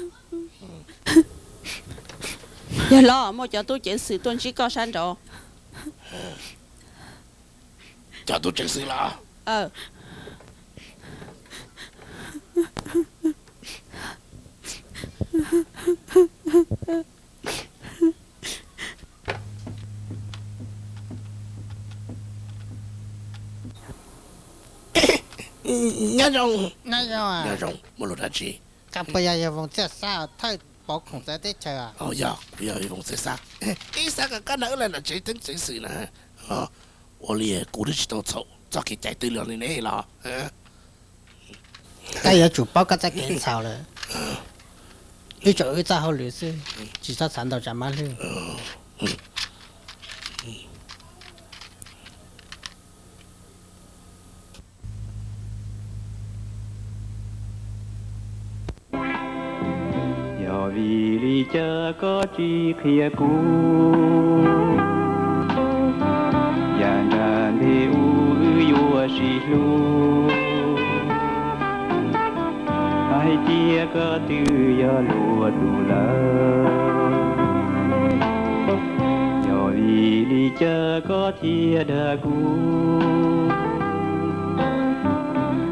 Yog los muaj cov tub ceev xwm tuaj ntsib koj sab nraud. Cov tub ceev xwm los? Nyob zoo. Nyob zoo, muaj lus dab tsi? Koj puas yog Voos Txhiaj Xab, thawj pov khoom txawv teb chaws? Yog, kuv yog Voos Txhiaj Xab. Ib xav kom koj na, wb los ntawm tsev teeb tsev xwm na. Ua li kuv twb tsis tau txhaum txoj kev cai twg li ne los? Koj yuav tsum paub koj txoj kev txhaum lawm. Wb tsuas ua wb txoj hauj lwm xwb, tsis txhob xav ntau tsam mab hlwb. Yog vim li cas koj tsis qhia kuv, yam nrag ntheb ub wb yuav sib hlub, hais tias koj twb yog luag tus lawm. Yog vim li cas koj thiaj dag kuv,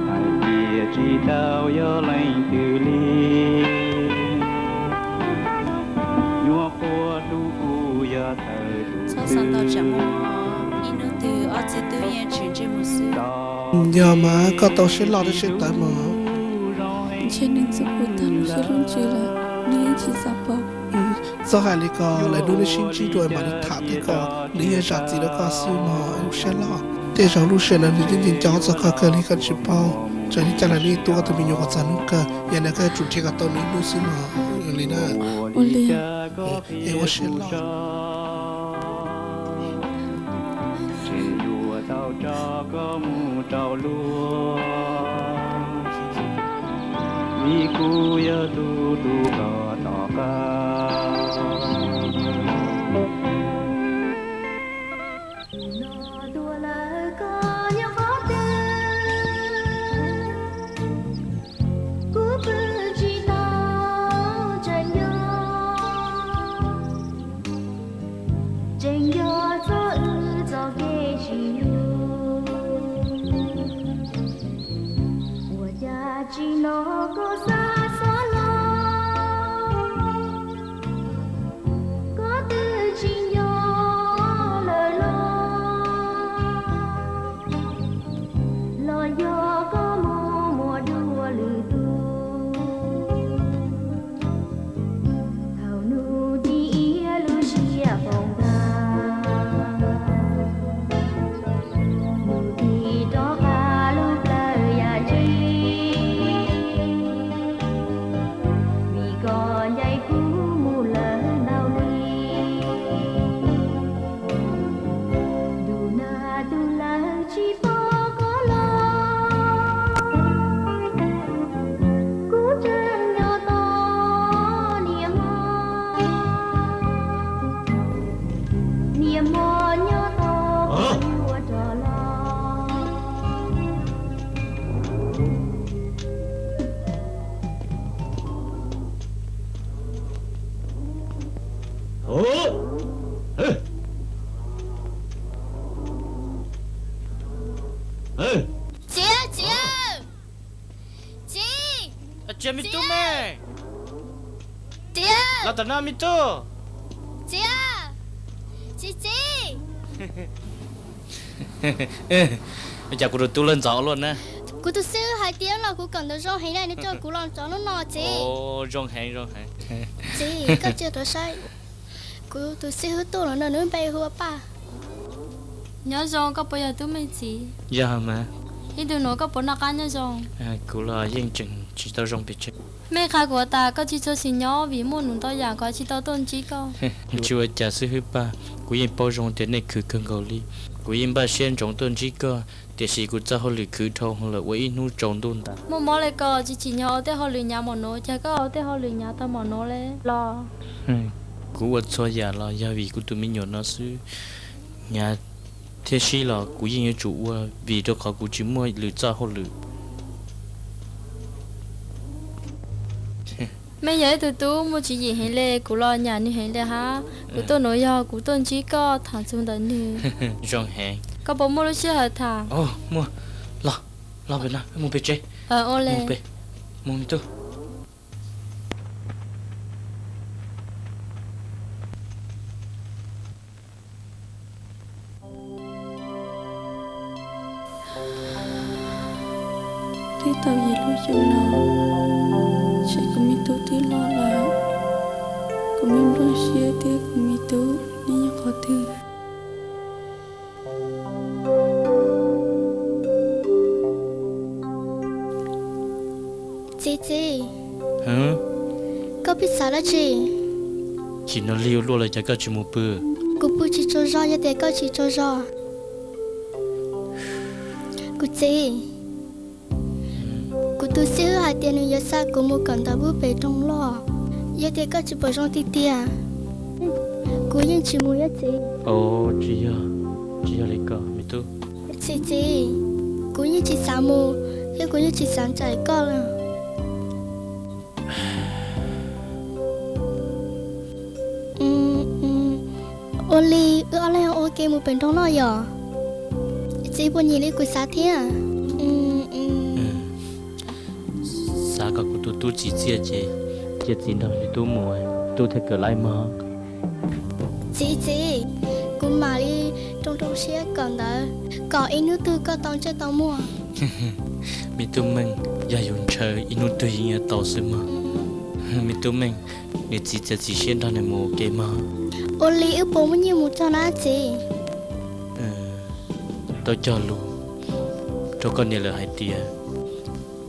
hais tias tsis tau yog leej twg li. Nyuam qhuav hlub kuv yog thaum tus twg. Ib hnub twg ob txiv tub yeej tshwm ntsej muag xwb. Yog mas koj tau siab loj thiab siab tawv mog. Ntshe nws ntxub kuv tag lub siab lub ntsws lawm, nws yeej tsis xav pom. Txhob hais li ko, lwm hnub neb sib ntsib dua mam li tham thiab ko, nws yeej zam txim rau koj xwb mog, lub siab loj. Tej zaum lub sij hawm no nws yeej nco txog koj kawg li koj tsis paub. Txawm li cas los nws tua koj tus me nyuam kom txog hnub kawg, yog li koj yuav tsum nrhiav kom tau nws ib hnub xwb mog, li na. Ua li. Es ua siab loj. Tseem yuav tau tso koj mus rau luag, vim kuv yog tus hlub koj tom qab. Tus no tuag lawm koj nyob qhov twg, kuv pw tsis tau tseem nco, tseem nco txog wb txoj kev sib hlub. Ua cas tsis hnov koj xa xov los, koj twb tsis nco lawm los, los yog koj mus muaj dua lwm tus. Thaum hnub tim iab lub siab poob tag, hnub tim rov qab lub plawv yam ntsis, vim koj ncaim kuv mus lawm ntau li. Ntuj nag tus lawv tsis pom koj los, kuv tseem nco tau niam hmo, niam hmo nyob tos koj yuav rov los. Txiv, txiv, txiv, txiv, me tub, txiv, los tom no me tub. Txiv, txiv, txiv. Cas kuv tus tub lawv ntxov luaj na. Kuv tus xib hwb hais tias los kuv kawm ntawv zoo heev na, nws coj kuv los txog hnub no txiv. Zoo heev, zoo heev. Txiv, koj cia rov saib, kuv tus xib hwb tuaj los no, nws npe hu ua Paj. Nyob zoo, koj puas yog Tub Meej txiv? Yog mas. Ib tug nuav koj puas noj qab nyob zoo? Kuv los yeej tseem tsis tau zoo pes tsawg. Mej qha kuv tas koj tsis tshua xis nyob vim muaj num ntau yam kuv tsis tau tuaj ntsib koj. Tsis ua cas xib hwb Paj, kuv yeej paub zoo tias nej khwv kawg nkaus li. Kuv yeej npaj siab ntsoov tuaj ntsib koj, tiam sis kuv txoj hauj lwm khwv dhau lawm ua ib hnub tsaus ntuj ntas. Muaj mob li ko tsis tsim nyog ua tej hauj lwm hnyav mom nuav, cas koj ua tej hauj lwm hnyav tau mom nuav le los? Kuv ua txhua yam los yog vim kuv tus me nyuam no xwb. Hnyav thiab sib los kuv yeej yuav tsum ua, vim rau qhov kuv tsis muaj lwm txoj hauj lwm. Mej yog ib tug tub muaj tswv yim heev le, kuv los nyam nwg heev le hab. Kuv tuaj nuav yog kuv tuaj ntsib koj tham txug ntawm nwg. Zoo heev. Koj puas muaj lub sij hawm tham? Muaj. Los, los pem no, mus pem tsev. Ua le. Mus pem, mus me tub. Twb tau yim lub xyoo no, ces kuv me tub twb loj lawm. Kuv me nplooj siab thiab kuv me tub nyob qhov twg? Txiv, txiv, koj pheej xav dab tsi? Chim no lig ua luaj lawm cas koj tsis mus pw? Kuv pw tsis tsaug zog yog tias koj tsis tsaug zog. Kuv txiv, kuv tus xib hwb hais tias nws yuav xa kuv mus kawm ntawv pub pem nroog loj, yog tias koj tsis pom zoo tiag tiag, kuv yeej tsis mus ib txhis. Tsis yog, tsis yog li ko me tub. Txiv, txiv, kuv yeej tsis xav mus, thiab kuv yeej tsis xav ncaim koj lawm. Ua li wb ob leeg ua ke mus pem nroog loj yom? Txiv puas nyiam li kuv xav thiab? Xav kom kuv tus tub txiv txiaj ces cia txiv nrog me tub mus, tub thiaj kawm laib mog. Txiv, txiv, kuv mam li rau rau siab kawm ntawv kom ib hnub twg koj tau ntsej tau muag. Me tub Meej, yog yus ntshaw ib hnub twg yeej yuav tau xwb mog. Me tub Meej, niam txiv txiav txim siab nrog nws mus ua ke mog. Ua li wb puas muaj nyiaj mus txog na txiv? Tau cog lus rau koj niam lawv hais tias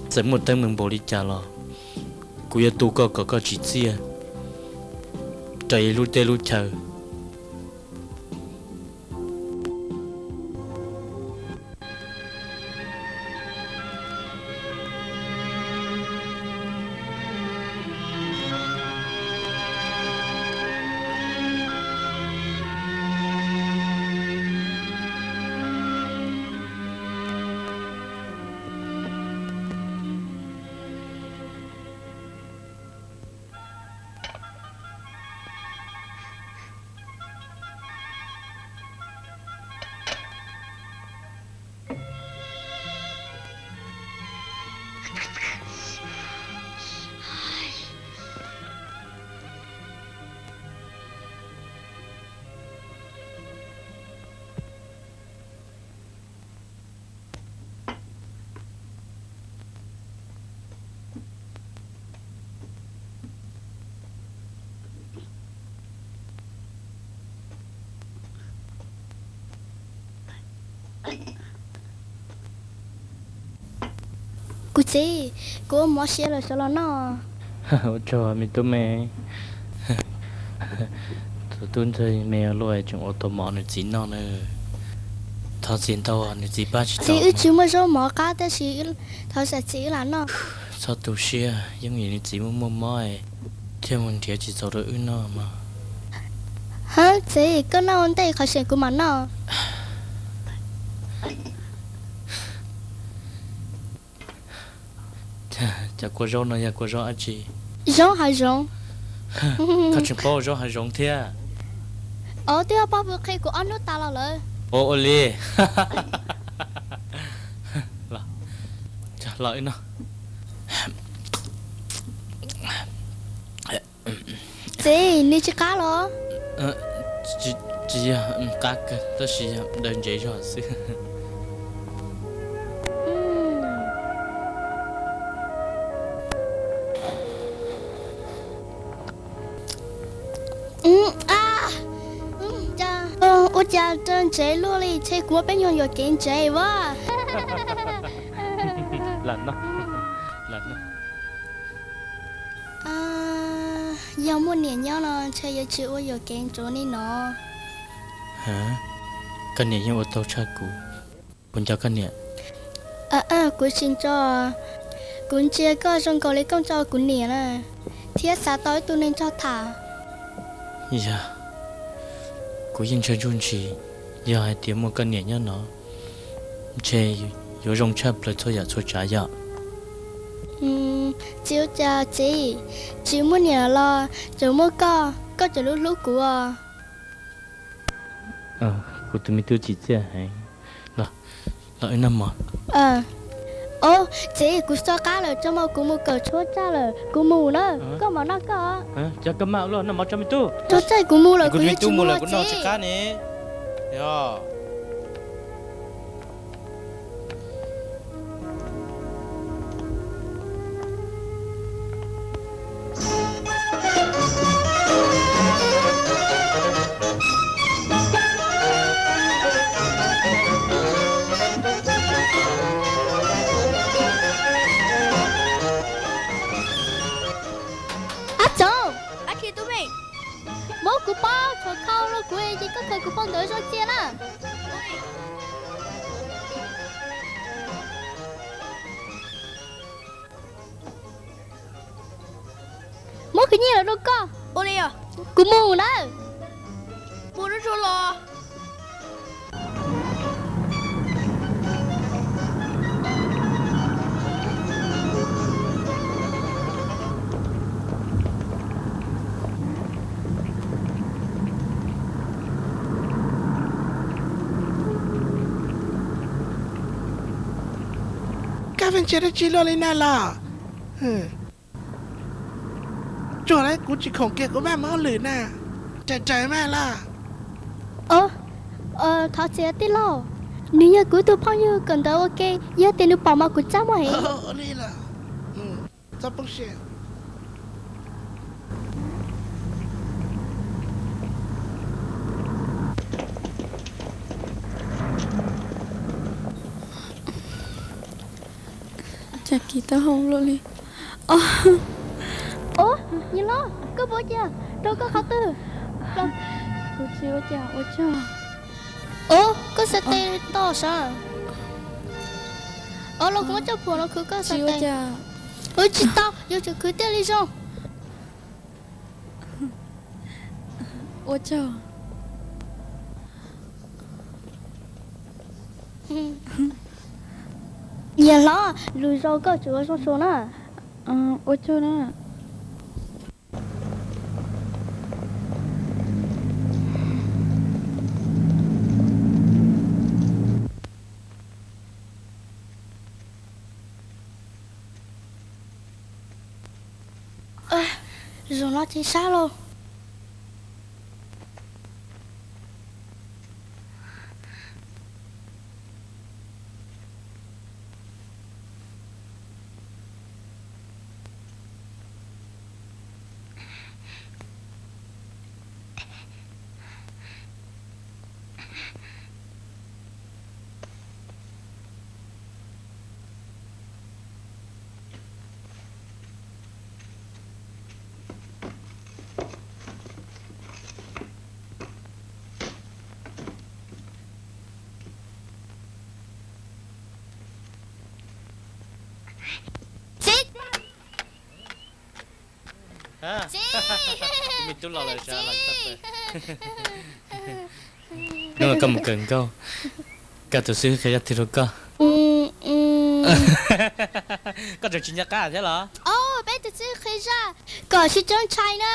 txawm muaj teeb meem npaum li cas los kuv yuav tu koj kom koj tsis txiaj raws li lub teb lub chaw. Kuv txiv, kuv ua mov siav lawm, sawv los noj. Ua tsaug me tub me. Tus tub ntxawg me luaj tseem ua tau mov nws txiv noj na. Thov txiv ntau, nws txiv pab tsis tau. Txiv, wb tsis muaj zaub mov qab tab sis thov zam txiv wb lam noj. Txhob tu siab, yeej vim nws txiv muaj muaj mob thiaj mus nrhiav tsis txaus rau wb noj mas. Hab txiv, koj noj ua ntej qhov seem kuv mam noj. Cov kua zaub no yog kua zaub dab tsi? Zaub hav zoov. Koj tseem paub zaub hav zoov thiab? Os, twb yog pog pw qhia kuv ob hnub tas los lawm. Ua ua li. Los, los wb noj. Txiv, nws tsis qab los? Tsis, Yog qab kawg tab sis yog daws ntsev zog xwb. Ua cas daws ntsev luaj li, ntshe kuv muab peb nyuag yuam kev ntsev vaj. Yog muaj niam nyob no ntshe yuav tsis ua yuam kev ntsev li no. Koj niam yeej ua tau tshaj kuv. Puas nco koj niam? Kuv tsis nco. Kuv ntsia koj zoo nkaus li koj nco kuv niam na, thiab xav tau ib tug neeg nrog tham. Yog, kuv yeej ntshaw ntsuj ntsis, yog hais tias muaj koj niam nyob no, ntshe yuav zoo tshaj plaws txhua yam txhua tsav yom. Tsis ua cas txiv, tsis muaj niam los tseem muaj koj, koj tseem hlub hlub kuv os. Kuv tus me tub tsim txiaj heev. Los, los wb noj mov. Os, txiv, kuv so qab lawm, tso mas kuv mus kawm tshuab tsaj lawm, kuv mus na, koj mam noj koj. Cov koj maj ua luaj, noj mov tso me tub. Tshuab tsaj kuv mus lawm, kuv yuav tsis mus lawm, kuv noj tsis qab ne. Yog. Ab tsoom, muab kuv pob tshua khau rau kuv es koj khaws kuv phau ntawv zoo cia na. Muab khwv nyiaj los rau koj. Kuv mus nawb. Koj pheej ntsia dab tsi luaj li na los? Tsuag lawm, kuv tsis khoom kiag kuv maj mus hauj lwm na. Raws raws maj los. Thov txim tij laug, nws yog kuv tus phooj ywg kawm ntawv ua ke, yog tias nws pom mas kuv txaj muag heev. Cas kis taub hau luaj li. Ub, niam hlob, koj puas ua cas? Rau koj qhov twg? Kuv tsis ua cas, ua tsaug. Ub, koj xav tes toj sav. Los kuv muab coj phuam los khwv koj xav tes. Ua tsis tau, yuav tsum khwv thiaj li zoo. Ua tsaug. Niam hlob, lwm zaus koj tsum ua zoo zoo na. Ua tsaug na. Zaum no ces sab lauj. Txiv, txiv, me tub los lawm, txiv. Hnub no koj mus kawm nkauj, koj tus xib hwb qhia zaj twg rau koj? Koj tseem tsis nco qab thiab los? Peb tus xib hwb qhia zaj kom sib tso ntshai na.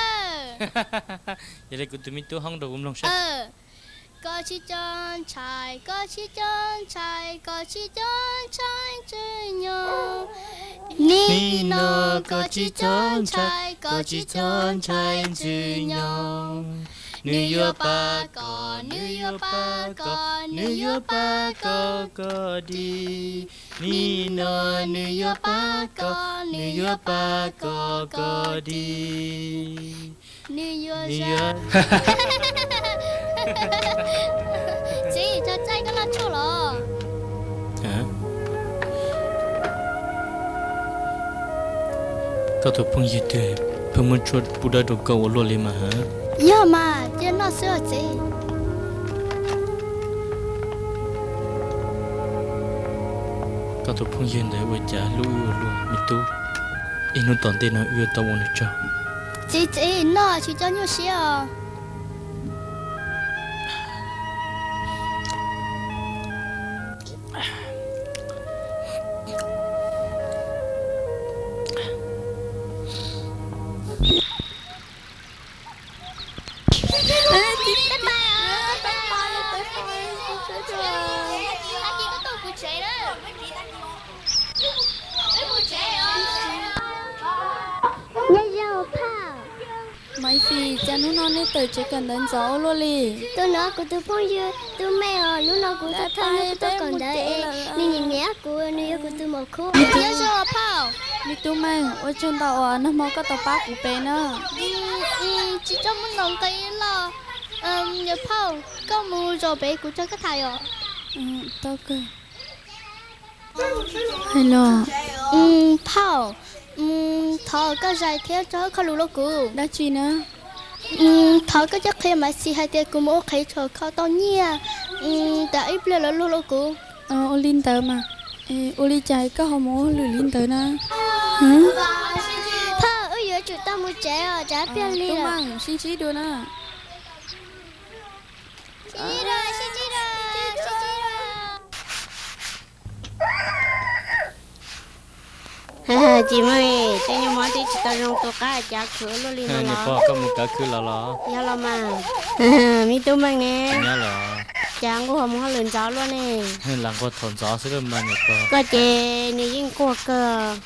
Yog li kuv tus me tub hoob rau kuv mloog saib. Kom sib tso ntshai, kom sib tso ntshai, kom sib tso ntshai Ntsws Nyoog. Nim no kom sib tso ntshai, kom sib tso ntshai Ntsws Nyoog. Nws yuav pab koj, nws yuav pab koj, nws yuav pab koj kom dim. Nim no nws yuav pab koj, nws yuav pab koj kom dim. Nws yuav, nws yuav. Txiv, tso tsaij koj noj tshuaj los. Koj tus phooj ywg twg pheej muab tshuaj pub dawb rau koj ua luaj li mas? Yog mas, cia noj xwb os txiv. Koj tus phooj ywg ntawd ua cas hlub wb ua luaj me tub. Ib hnub tom ntej no wb yuav tau ua nws tsaug. Txiv, txiv, noj tsis txhob nyuaj siab os. Nyob zoo phauj. Maiv Xis, cas hnub no nej tawm tsev kawm ntawv ntxov ua luaj li? Tus no kuv tus phooj ywg Tub Meej os, hnub no kuv tuaj thauj nws tuaj kawm ntawv es nws nyiam nyiam kuv, nws yog kuv tus muam khub. Nyob zoo phauj. Me Tub Meej, ua tsaug ntau uas nag hmo koj tau pab kuv pem na. Tsis txhob muaj ntau nqi los, yog phauj, koj mus zov pem kuv tso koj tham os. Tau kawg. Hais los. Phauj, thov koj zais thiab tso kho lus rau kuv. Dab tsi na? Thov koj coj qhia Maiv Xis hais tias kuv mus ua qhev tshom kho tau nyiaj, tas ib pliag lawv luag rau kuv. Ua li ntawd mas, ua li cas koj ho mus ua hauj lwm li ntawd na? Phauj, wb yuav tsum tau mus tsev os, tsam pliag li lawm. Sib ntsib dua na. Tsis muaj, tej nyuag mob twb tsis tau zoo tus qab cas khwv luaj li no los. Koj mus kav khwv los los? Yog los mas. Me Tub Meej ne, cas nquag mus hauj lwm ntxov luaj ne? Lam nquag thaum ntxov xwb mas. Koj ces nws yeej nquag kawg.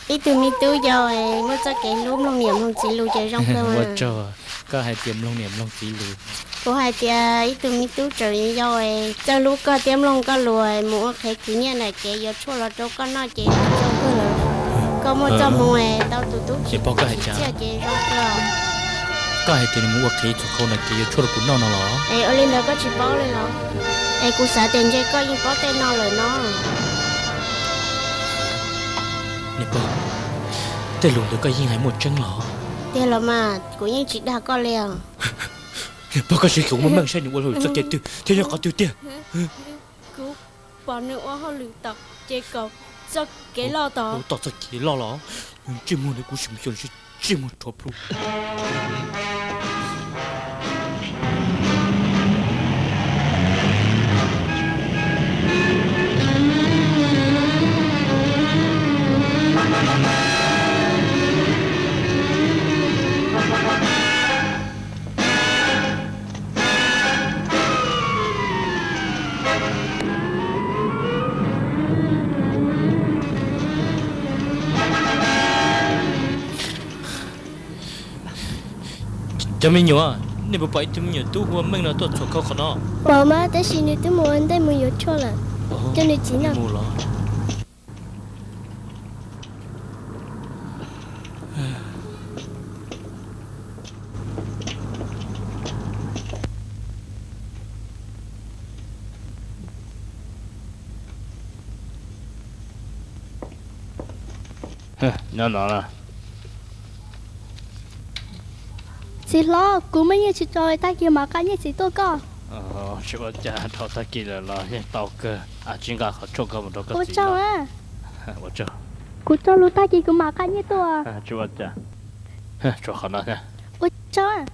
Ib tug me tub yau muaj txoj kev hlub mloog niam mloog txiv lus ces zoo kawg. Ua tsaug, koj hais tias mloog niam mloog txiv lus. Kuv hais tias ib tug me tub tseem yau, txawj hlub koj thiab mloog koj lus, mus ua qhev khwv nyiaj ntawm kev yuav tshuaj los rau koj noj ces zoo kawg lawm. Koj muaj txoj hmoo tau tus tub txiaj ces zoo kawg. Koj hais tias nws mus ua qhev txhua khau ntawm kev yuav tshuaj rau kuv noj no los? Es ua li ntawd koj tsis paub li los? Es kuv xav tias ntshe koj yeej paub tej no lawm no. Niam pog, tej lus ntawd koj yeej hais muaj tseeb los? Tiag los mas, kuv yeej tsis dag koj li os. Niam pog, koj sim xyuas muaj meej saib nws ua hauj lwm txoj kev twg thiab yog qhov twg tiag. Kuv pom nws ua hauj lwm tom ces kaum txoj kev loj tod. Tom txoj kev loj los? Ntsej muag ntawd kuv sim xyuas ntsej muag rhuav plhu. Cov me nyuam, nej puas pom ib tug me nyuam tub hu ua Meej no tuaj txhua khau qhov no? Pom mas, tab sis nws twb mus ua ntej mus yuav tshuaj lawm. Coj nws txiv no. Nyob no. Txiv hlob, kuv muaj nyiaj tsis tso, tag kis mam qab nyiaj txiv tuaj koj. Tsis ua cas, dhau tag kis lawm los yeej tau kawg. Tsis nqa qhov tshuaj ko mus rau koj txiv. Ua tsaug. Kuv tso lus tag kis kuv mam qab nyiaj tuaj. Tsis ua cas. Tshuav qhov no thiab. Ua tsaug.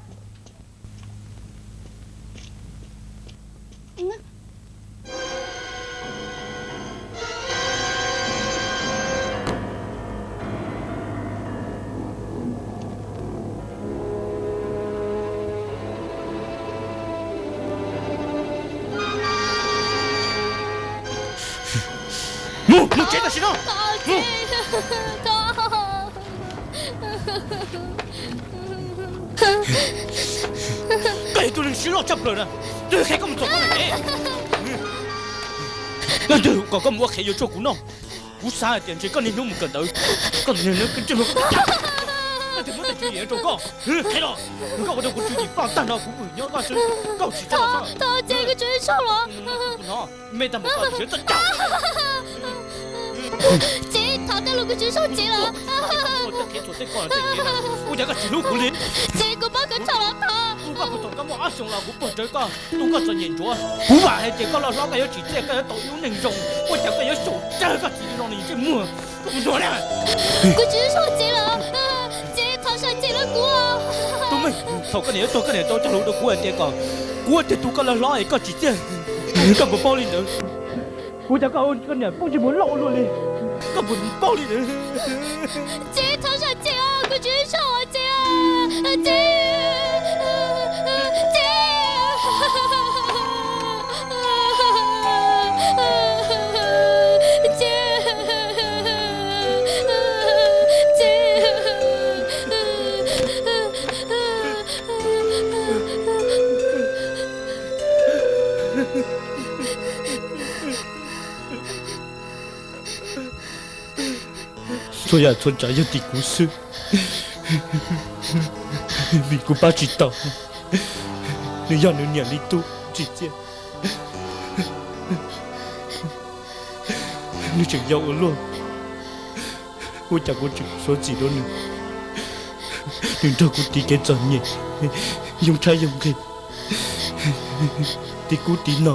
Mus, mus tsev tam sim no. Mus. Koj Siab loj tshaj plaws na, twb qhia koj mus txog kuv na. Leej twg kom koj mus ua qhev yuav tshuaj kuv noj? Kuv xav hais tias ntshe koj niaj hnub mus kawm ntawv, koj niaj hnub leej twg muab tag tswv yim rau koj? Qhia los, koj ua rau kuv tswv yim ploj tag nrho, kuv pw nyob vaj xwb, koj tsis txhob los. Thov txim, kuv tswv yim tsis txhob los. Me tag npaum koj tsis txhob coj. Txiv, thov tej lus, kuv tswv yim tsis txhob los. Ua cas koj tsis hlub kuv li? Txiv, kuv paub kuv tsis txhob los thov. Kuv paub kuv thaum koj muaj ob xyoos los kuv pog rawv koj, tu koj txom nyem ntsuav. Kuv vam hais tias koj loj hlob koj yuav tsim txiaj, koj yuav tau ib lub neej zoo, ua cas koj yuav xyaum tsawg koj txiv li no li ntsej muag. Kuv tswv yim tsis txhob los. Txiv, thov txim los kuv. Tub Meej, thaum koj niam yuav tuag koj niam tau cog lus rau kuv hais tias kom kuv ua tiag tu koj loj hlob es koj tsim txiaj. Koj puas paub li ntawd? Kuv cov koj ua koj niam poob ntsej muag loj ua luaj li. Koj puas paub li ntawd? Txiv, thov txim, kuv tswv yim tsis txhob los txiv. Txiv, txiv, txiv, txiv. Txhua yam txhua tsav yog tim kuv xwb, vim kuv pab tsis tau, nws yog nws niam li tub tsim txiaj, nws tseem yau ua luaj, ua cas kuv tseem suav txim rau nws. Nws nrog kuv tiv kev txom nyem, yoo tshaib yoo nqhis, tiv kub tiv no.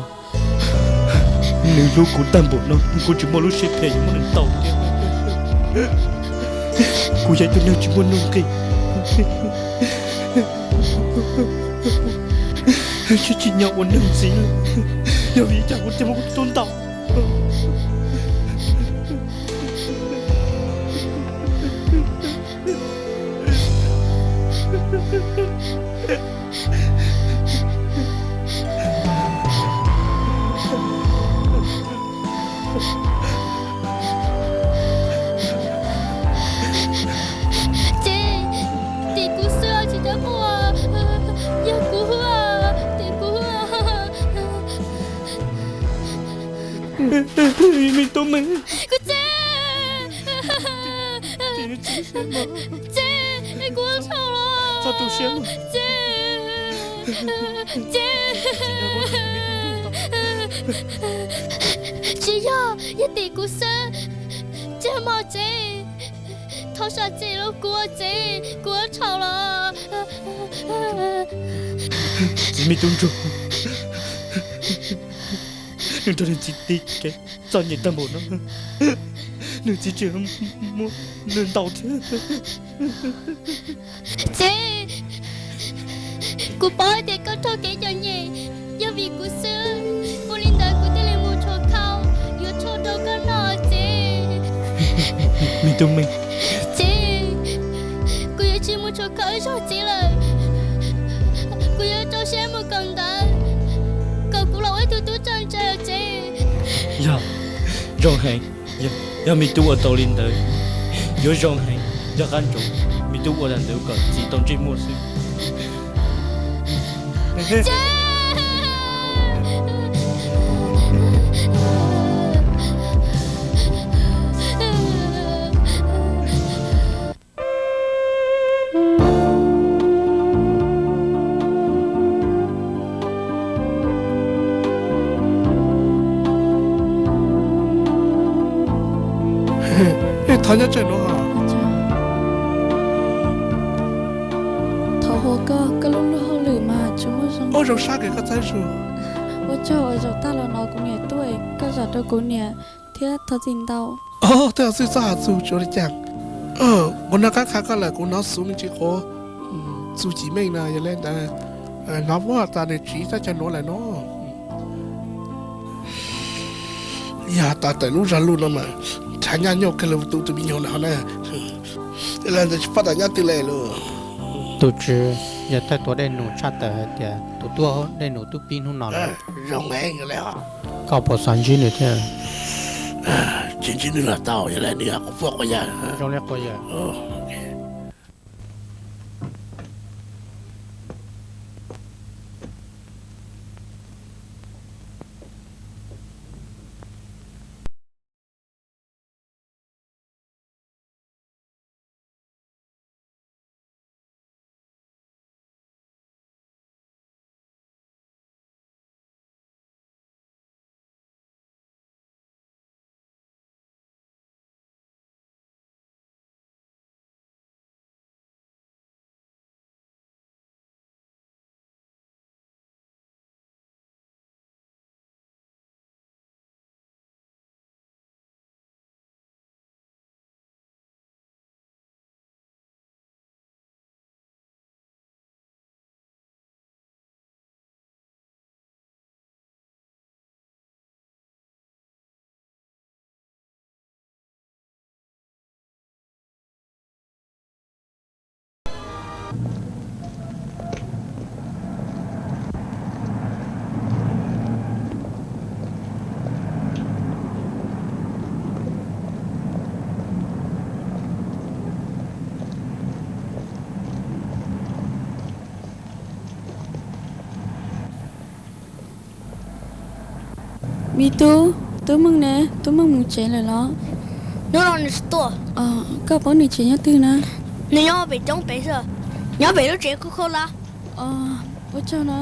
Nws hlub kuv tag npaum no, kuv tsis muaj lub siab phem yuav muab nws ntaus thiab. Kuv yog ib tug neeg tsis muaj nuj nqis, tsis tsim nyog ua neeg ntxiv, yog vim li cas kuv thiaj muab kuv tub ntaus? Txiv, tim kuv xwb tsis tau quaj, yog kuv, tim kuv. Me tub me, kuv txiv, txiv, kuv txhaum los, txiv, txiv, tsis yog, yog tim kuv xwb, tsis muaj txiv, thov txim los kuv txiv, kuv txhaum los. Txiv, me tub ntsuag, nws nrog nws txiv tiv kev txom nyem tag npaum no, nws txiv tseem muab nws ntaus thiab. Txiv, kuv paub tias koj raug kev txom nyem yog vim kuv xwb, ua li ntawd kuv thiaj li mus tshua khau yuav tshuaj rau koj noj txiv. Me tub me, txiv, kuv yuav tsis mus tshua khau ib zaug txiv lawm, kuv yuav rau siab mus kawm ntawv, kom kuv los ua ib tug tub txawj ntse txiv. Yog, zoo heev. Yog me tub ua tau li ntawd, yuav zoo heev. Yog qab ntsoov me tub ua li ntawd kom txiv tau ntsej muag xwb. Thov nyob tsawg nuav. Thov hu koj, koj lub luag hauj lwm mas tsis muaj zoo. Ua zoo sab kws koj txawb zug. Ua tsaug uas zaum tag los no kuv niam tuaj, koj zam rau kuv niam thiab thov txim ntau. Tej zaum xwb txhob has txug tsuav li cas. Kuv noj qab qha koj lawm, kuv hnov xuv me ntsis quav, txug cim meej no yog le ntawd hnov muab tas nws tsiv tab cag nuav lawm no. Yog tas tawm lub zog lug no mas nrhav nyaj nyuj kawg li tus tus me nyuam no na. Le ntawd tsis pab tas nyab twg le lug. Tus tswv, yog thawj tuav dej num tshaj tawm hais tias tus tuaj dej num twb pib hnub no lawm. Zoo heev le os. Koj puas xav ntsib nws thiab? Tsis ntsib nws los tau, yog le nws quas puj quas yawg. Zoo li quas yawg. Ua, ok. Me tub, Tub Meej ne, Tub Meej mus tsev lawm los? Hnub no nws tsis tuaj. Koj paub nws tsev nyob twg na? Nws nyob pem roob pem xwb, nyob pem lub tsev khau khau lawm. Ua tsaug na.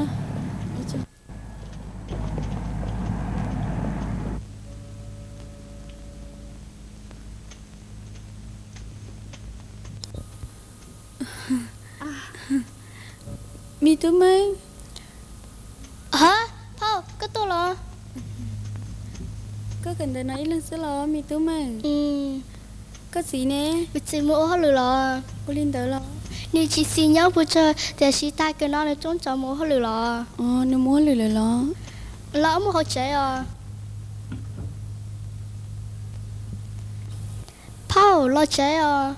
Me Tub Meej. Ha, phauj, koj tuaj los? Koj kawm ntawv no ib leeg xwb los me Tub Meej? Koj txiv ne? Kuv txiv mus ua hauj lwm los. Ua li ntawd los? Nws tsis xis nyob puas tsawg, tiam sis tag kis no nws tsoob tsov mus ua hauj lwm los. Nws mus ua hauj lwm lawm los? Los wb mus hauv tsev os. Phauj, los tsev os.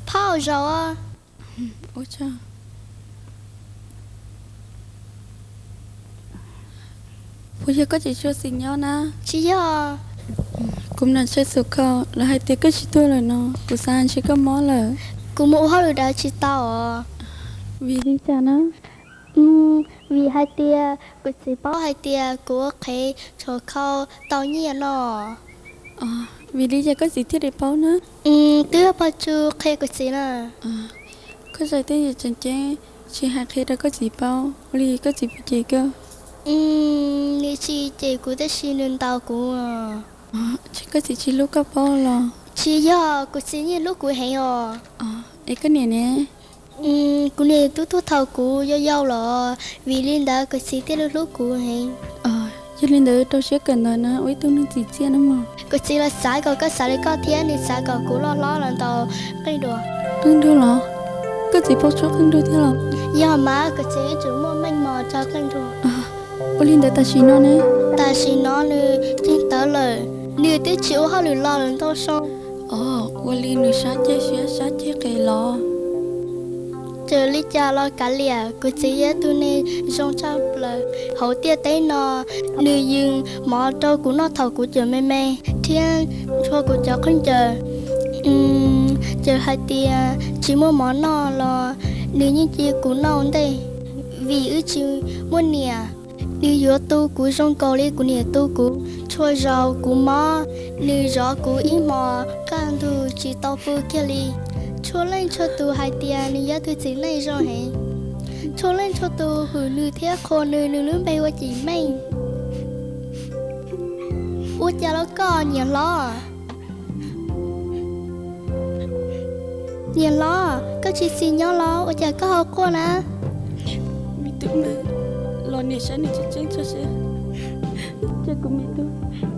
Phauj, zaum. Puas yog koj tsis tshua xis nyob na? Tsis yog. Kuv mloog saib xus khau lawv hais tias koj tsis tuaj lawm no, kuv xav ntshe koj mob lawm. Kuv mus ua hauj lwm daws tsis tau os. Vim li cas na? Vim hais tias kuv txiv paub hais tias kuv ua qhev tshuav khau tau nyiaj no. Vim li cas koj txiv thiaj li paub na? Twb yog Paj Tsum qhia kuv txiv na. Koj zais tej yam tseem ceeb tsis hais qhia rau koj txiv paub, ua li koj txiv puas cem koj? Nws tsis cem kuv tab sis nws ntaus kuv. Koj txiv tsis hlub koj paub los? Tsis yog, kuv txiv yeej hlub kuv heev os. Es koj niam ne? Kuv niam twb tuag thaum kuv yau yau los, vim li ntawd kuv txiv thiaj li hlub kuv heev. Yog li ntawd rau siab kawm ntawv na, ua ib tug neeg txim txiaj na mog. Kuv txiv los xav kom koj xav li koj thiab, nws xav kom kuv loj hlob los ntaus qeej dua. Qeej dua los? Koj txiv paub tshuab qeej dua thiab los? Yog mas, kuv txiv yeej tseem muaj meej mom tshuab qeej dua. Ua li ntawd tam sim no ne? Tam sim no nws ceeg tawv lawm, nws twb tsis ua hauj lwm los lawm ntau xyoo. Ua li nws sab ceg siab sab ceg qes los? Txawm li cas los kav liam, kuv txiv yog tus neeg zoo tshaj plaws hauv ntiaj teb no. Nws yees mov rau kuv noj thaum kuv tseem me me, thiab ntxhua kuv cov khaub ncaws. Txawm hais tias tsis muaj mov noj los nws yeej cia kuv noj ua ntej, vim wb tsis muaj niam. Nws yuav tu kuv zoo nkaus li kuv niam tu kuv. Txhua zaus kuv mob, nws zov kuv ib hmos kaj ntug tsis tau pw kiag li. Txhua leej txhua tus hais tias nws yog tus txiv neej zoo heev. Txhua leej txhua tus hwm nws thiab qhuas nws, nws lub npe ua Cim Meej. Ua cas los koj niam hlob? Niam hlob, koj tsis xis nyob los ua cas koj ho quaj na? Me tub, los niam saib nws tseem ceeb txog seb, cas kuv me tub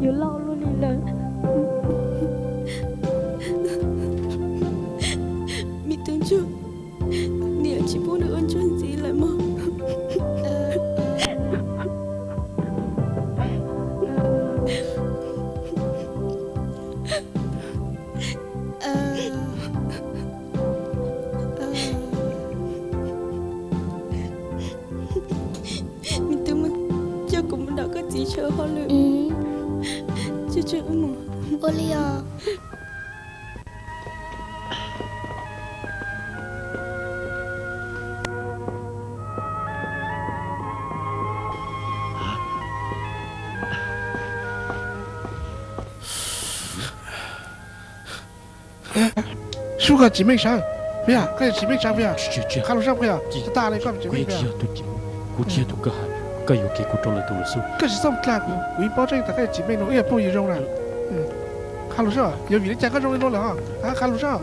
yuav loj luaj li lawm. Me tub ntsuag, niam tsis pub nws ua ntsuag ntxiv lawm mog. Me tub, coj kuv mus nrog koj txiv sawv hauj lwm. Ua li os. Sub, koj Cim Meej sawv puas yog? Koj yog Cim Meej sawv puas yog? Qha lus sab puas yog? Tsis tas li koj Cim Meej puas yog? Kuv tsis yog tus koj hais, koj yuam kev kuv rau lwm tus lawm xwb. Koj tsis txhob dlaag kuv, kuv yeej paub tseeb tas koj yog Cim Meej no, ib yam phooj ywg zoo na. Qha lus sab, yog vim li cas koj zoo li no lawm? Qha lus sab.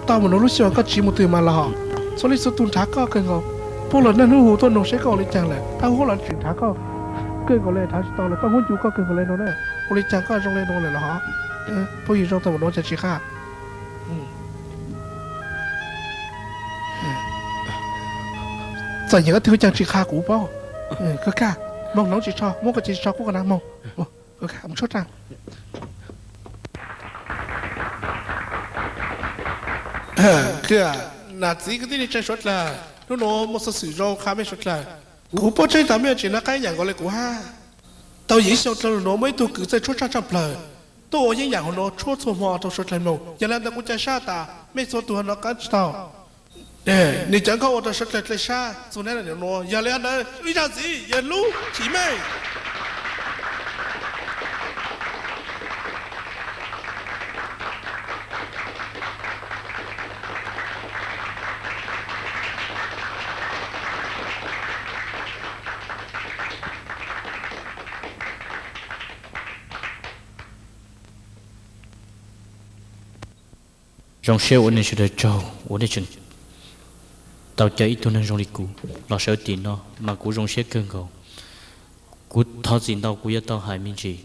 Tau mus nuv lub xyoo koj tsiv mus twg mas los hos, txhua leej txhua tus nrhav koj kawg nkaus. Pub los niaj hnub hu tuaj noog seb koj ua li cas lawm, tau huab los tseem nrhav koj kawg nkaus li, nrhav tsis tau lawm, koj muab ncu koj kawg nkaus li no na. Ua li cas koj zoo li no lawm los hos? Phooj ywg zoo tau mus nuv cas tsis qha? Txom nyem koj twg koj caag tsis qha kuv paub. Koj kaj, moog hnoov tsis tso, muab koj cev tsis tso kuv koj na moog. Koj kaj mus tshuab rag. Nam txiv kwv tij neej tsa suav dlawg, hnub nuav muaj xov xwm zoo qha mej suav dlawg. Kuv paub tseeb tas mej tseem noj qaib nyaam nkaus le kuv hab. Tau yim xyoo dlawg nuav muaj ib tug kwv txawj tshuab rag tshaj plawg, tuaj ua yeeb yam hauv nuav tshuab txhua hmo rau suav dlawg mloog. Yog le ntawd kuv ca sab tas mej txhua tug ho noj qaib tsis tau. Nws cov nkauj ua rau sawv dlawg dlej sab txug neb nuav, yog le ntawd ib zag ntxiv, yawg lub Tsim Meej. Zoo siab ua nej sawv daws tsaug uas nej tseem tau caw ib tug neeg zoo li kuv los sawv tim no mas kuv zoo siab kawg nkaus. Kuv thov txim ntau kuv yuav tau hais me ntsis.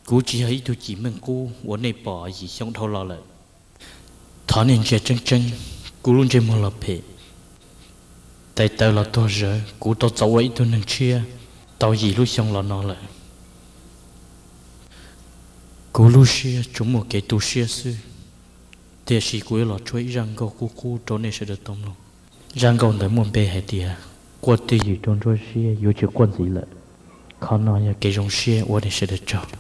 Kuv tsis yog ib tug Cim Meej qub uas nej pom yim xyoo dhau los lawm. Thov nej ntsia tseeb tseeb kuv lub ntsej muag los phem, tais taw los tuag zawv, kuv tau txaus ua ib tug neeg tshiab tau yim lub xyoo los no lawm. Kuv lub siab tsuas muaj kev tu siab xwb, tiam sis kuv yuav los tshuab ib zaj nkauj qub qub rau nej sawv daws tau mloog. Zaj nkauj ntawd muaj npe hais tias quaj twj ywm rau nruab siab yuav tsis quaj ntxiv lawm. Qhov no yog kev zoo siab ua nej sawv daws tsaug.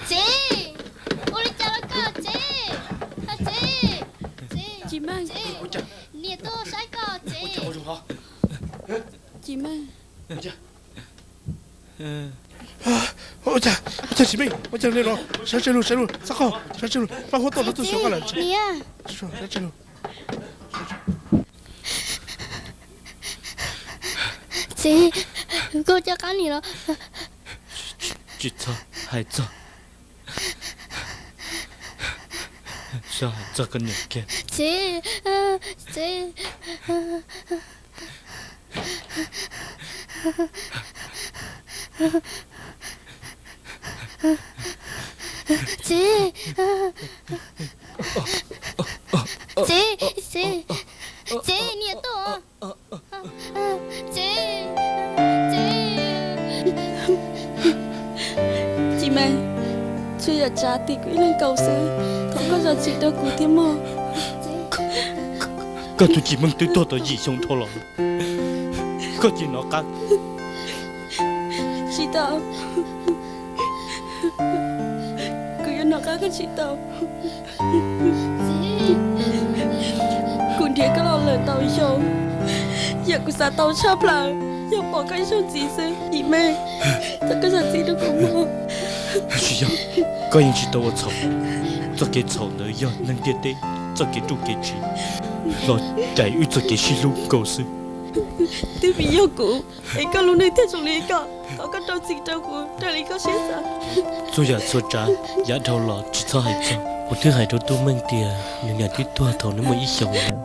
Txiv, ua li cas los koj txiv? Txiv, txiv, niam tuaj saib koj txiv. Txiv Meej. Ua cas, ua cas Tsim Meej, ua cas li no? Sawv tsawg lug, sawv lug, txhob qaug, sawv tsawg lug, pab huab tuaj no tuaj xyuas koj lawm. Txiv, koj coj qab nim los. Tsis txhob hais txog, txhob hais txog koj niam kiag. Txiv, txiv. Txiv, txiv, txiv, txiv, niam tuaj. Txiv, txiv. Txiv Meej, tsuas yog tsav tim kuv ib leeg kaus xwb, thov koj zam txim rau kuv thiab mog. Koj tus Tsim Meej twb tuag tau yim xyoo dhau los, koj cia li nov qab. Tsis tau, kuv yuav nov qab koj tsis tau. Kuv nrhiav koj los lawm tau xyoo, yam kuv xav tau tshaj plaws yog pom koj ib zaug ntxiv xwb. Txiv Meej, thov koj zam txim rau kuv mog. Tsis yog, koj yeej tsis tau ua txhaum. Txoj kev txhaum ntawd yog neeg ntiaj teb txoj kev ruj kev tsiv. los cais wb txoj kev sib hlub nkaus xwb. Twb vim yog kuv es koj lub neej thiaj zoo li koj, thov koj rau txim rau kuv raws li koj siab xav. Txhua yam txhua tsav yav dhau los tsis txhob hais txog. Kuv twb hais rau Tub Meej tias nws niam twb tuag thaum nws muaj ib xyoos lawm,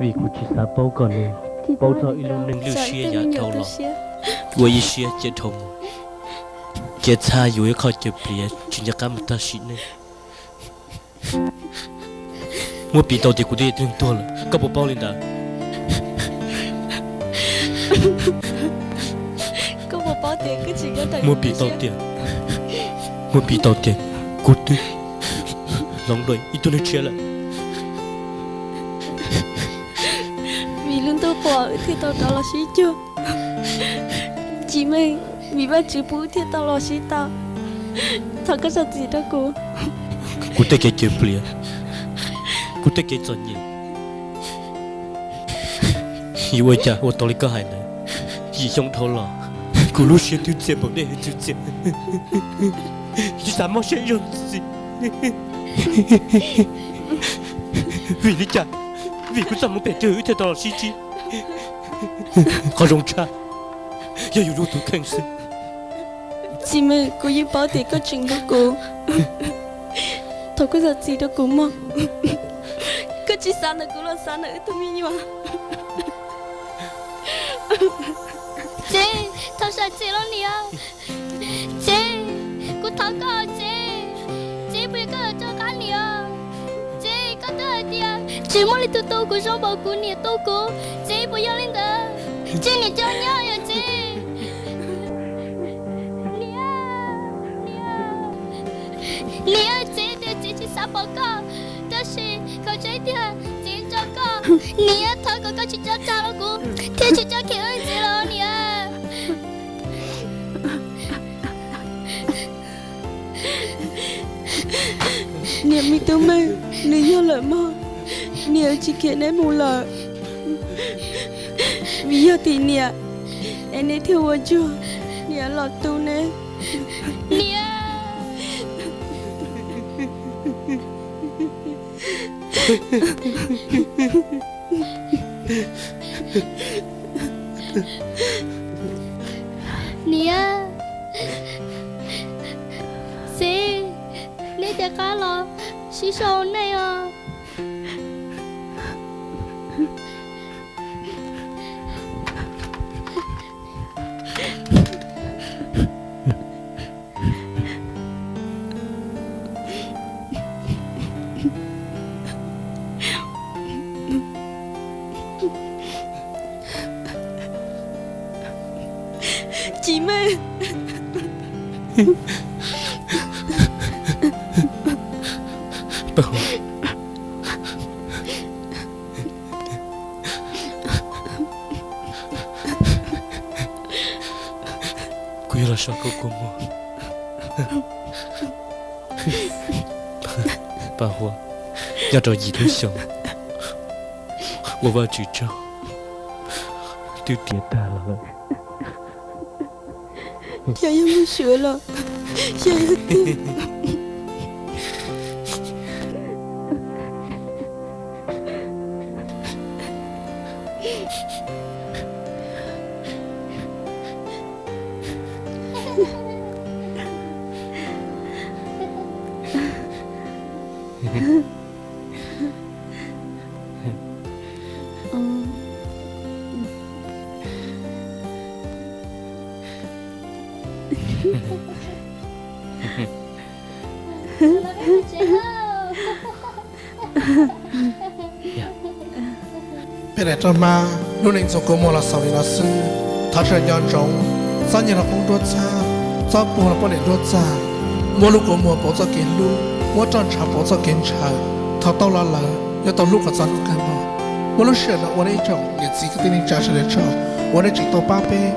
vim kuv tsis xav paub kom nws paub txog ib lub neej lwj siab yav dhau los. Ua ib siab cia dhau mus, cia txhaj yus ib qho caws pliav tsis nco qab mus tag sim neej. Muab piv tau tias kuv twb yog tus neeg tuag lawm, koj puas paub li ntawd? Muab piv tau tias, muab piv tau tias kuv twb hloov dua ib tug neeg tshiab lawm. Vim lub ntuj qhuav wb thiaj tau rov los sib cuag. Tsis meej, vim Vajtswv pub wb thiaj tau los sib tau. Thov koj zam txim rau kuv. Kuv tej kev caws pliav, kuv tej kev txom nyem, yuav ua cas ua tau li koj hais ntawd? Yim xyoo dhau los kuv lub siab twb txias npaum dej twb txias, tsis xav mob siab ib zaug ntxiv. Vim li cas? Vim kuv txoj hmoov phem rau wb thiaj tau los sib ntsib. Qhov zoo tshaj yog yus lub tus kheej xwb. Tsis meej, kuv yeej paub tias koj tseem hlub kuv. Thov koj zam txim rau kuv mog. Koj tsis xav ntawm kuv los xav ntawm wb tug me nyuam. Txiv, thov zam txim lauj niam. Txiv, kuv thov koj txiv. Txiv, puas yog koj yuav rov qab niam? Txiv, koj twb hais tias tsis muaj leej twg tu kuv zoo npaum kuv niam tu kuv. Txiv, puas yog li ntawd? Txiv, niam cov nyob yog txiv. Niam, niam, niam, txiv tias txiv tsis xav pom koj, tab sis koj tseeb tiag txiv nco koj. Niam, thov kom koj tsis tso tseg rau kuv thiab tsis tso kiag wb ntxiv los niam. Niam, me tub Meej nws yog lawm mog, niam tsis khiav neb mus lawm. Vim yog tim niam es neb thiaj ua ntsuag niam los tu neb. Niam, niam, txiv, neb rov qab los sib sau nej os. Tsis meej. Kuv yuav los so koj kua muag. Paj Huab, nyob rau yim lub xyoo ua Vajtswv tsaug twb tiav tag los lawm. Xyov yog mus suav los, xyov yog tiag. Peb daim roj hmab lub neej txuas kua muag los xaus li no xwb. Thov sawv daws nco ntsoov, txhob nyiag los poob nruab txhab, txhob puag los poj niam nruab txag. Muab lub kua muag pauv txoj kev hlub, muab roj ntshav pauv txoj kev ntshaw. Thaum tau los lawm yuav tau hlub kom txog hnub kawg nkaus. Muab lub sij hawm no ua nej ib tsoom niam txiv kwv tij neej tsa sawv daws tsaug uas nej tseem tau pab peb,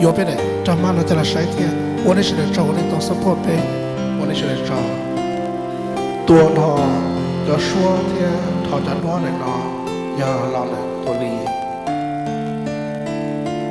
yuav peb daim roj hmab no coj los saib thiab ua nej sawv daws tsaug uas nej tau support peb, ua nej sawv daws tsaug. Tua nrho cov suab thiab nrho cov duab ntawm no yog los ntawm tus li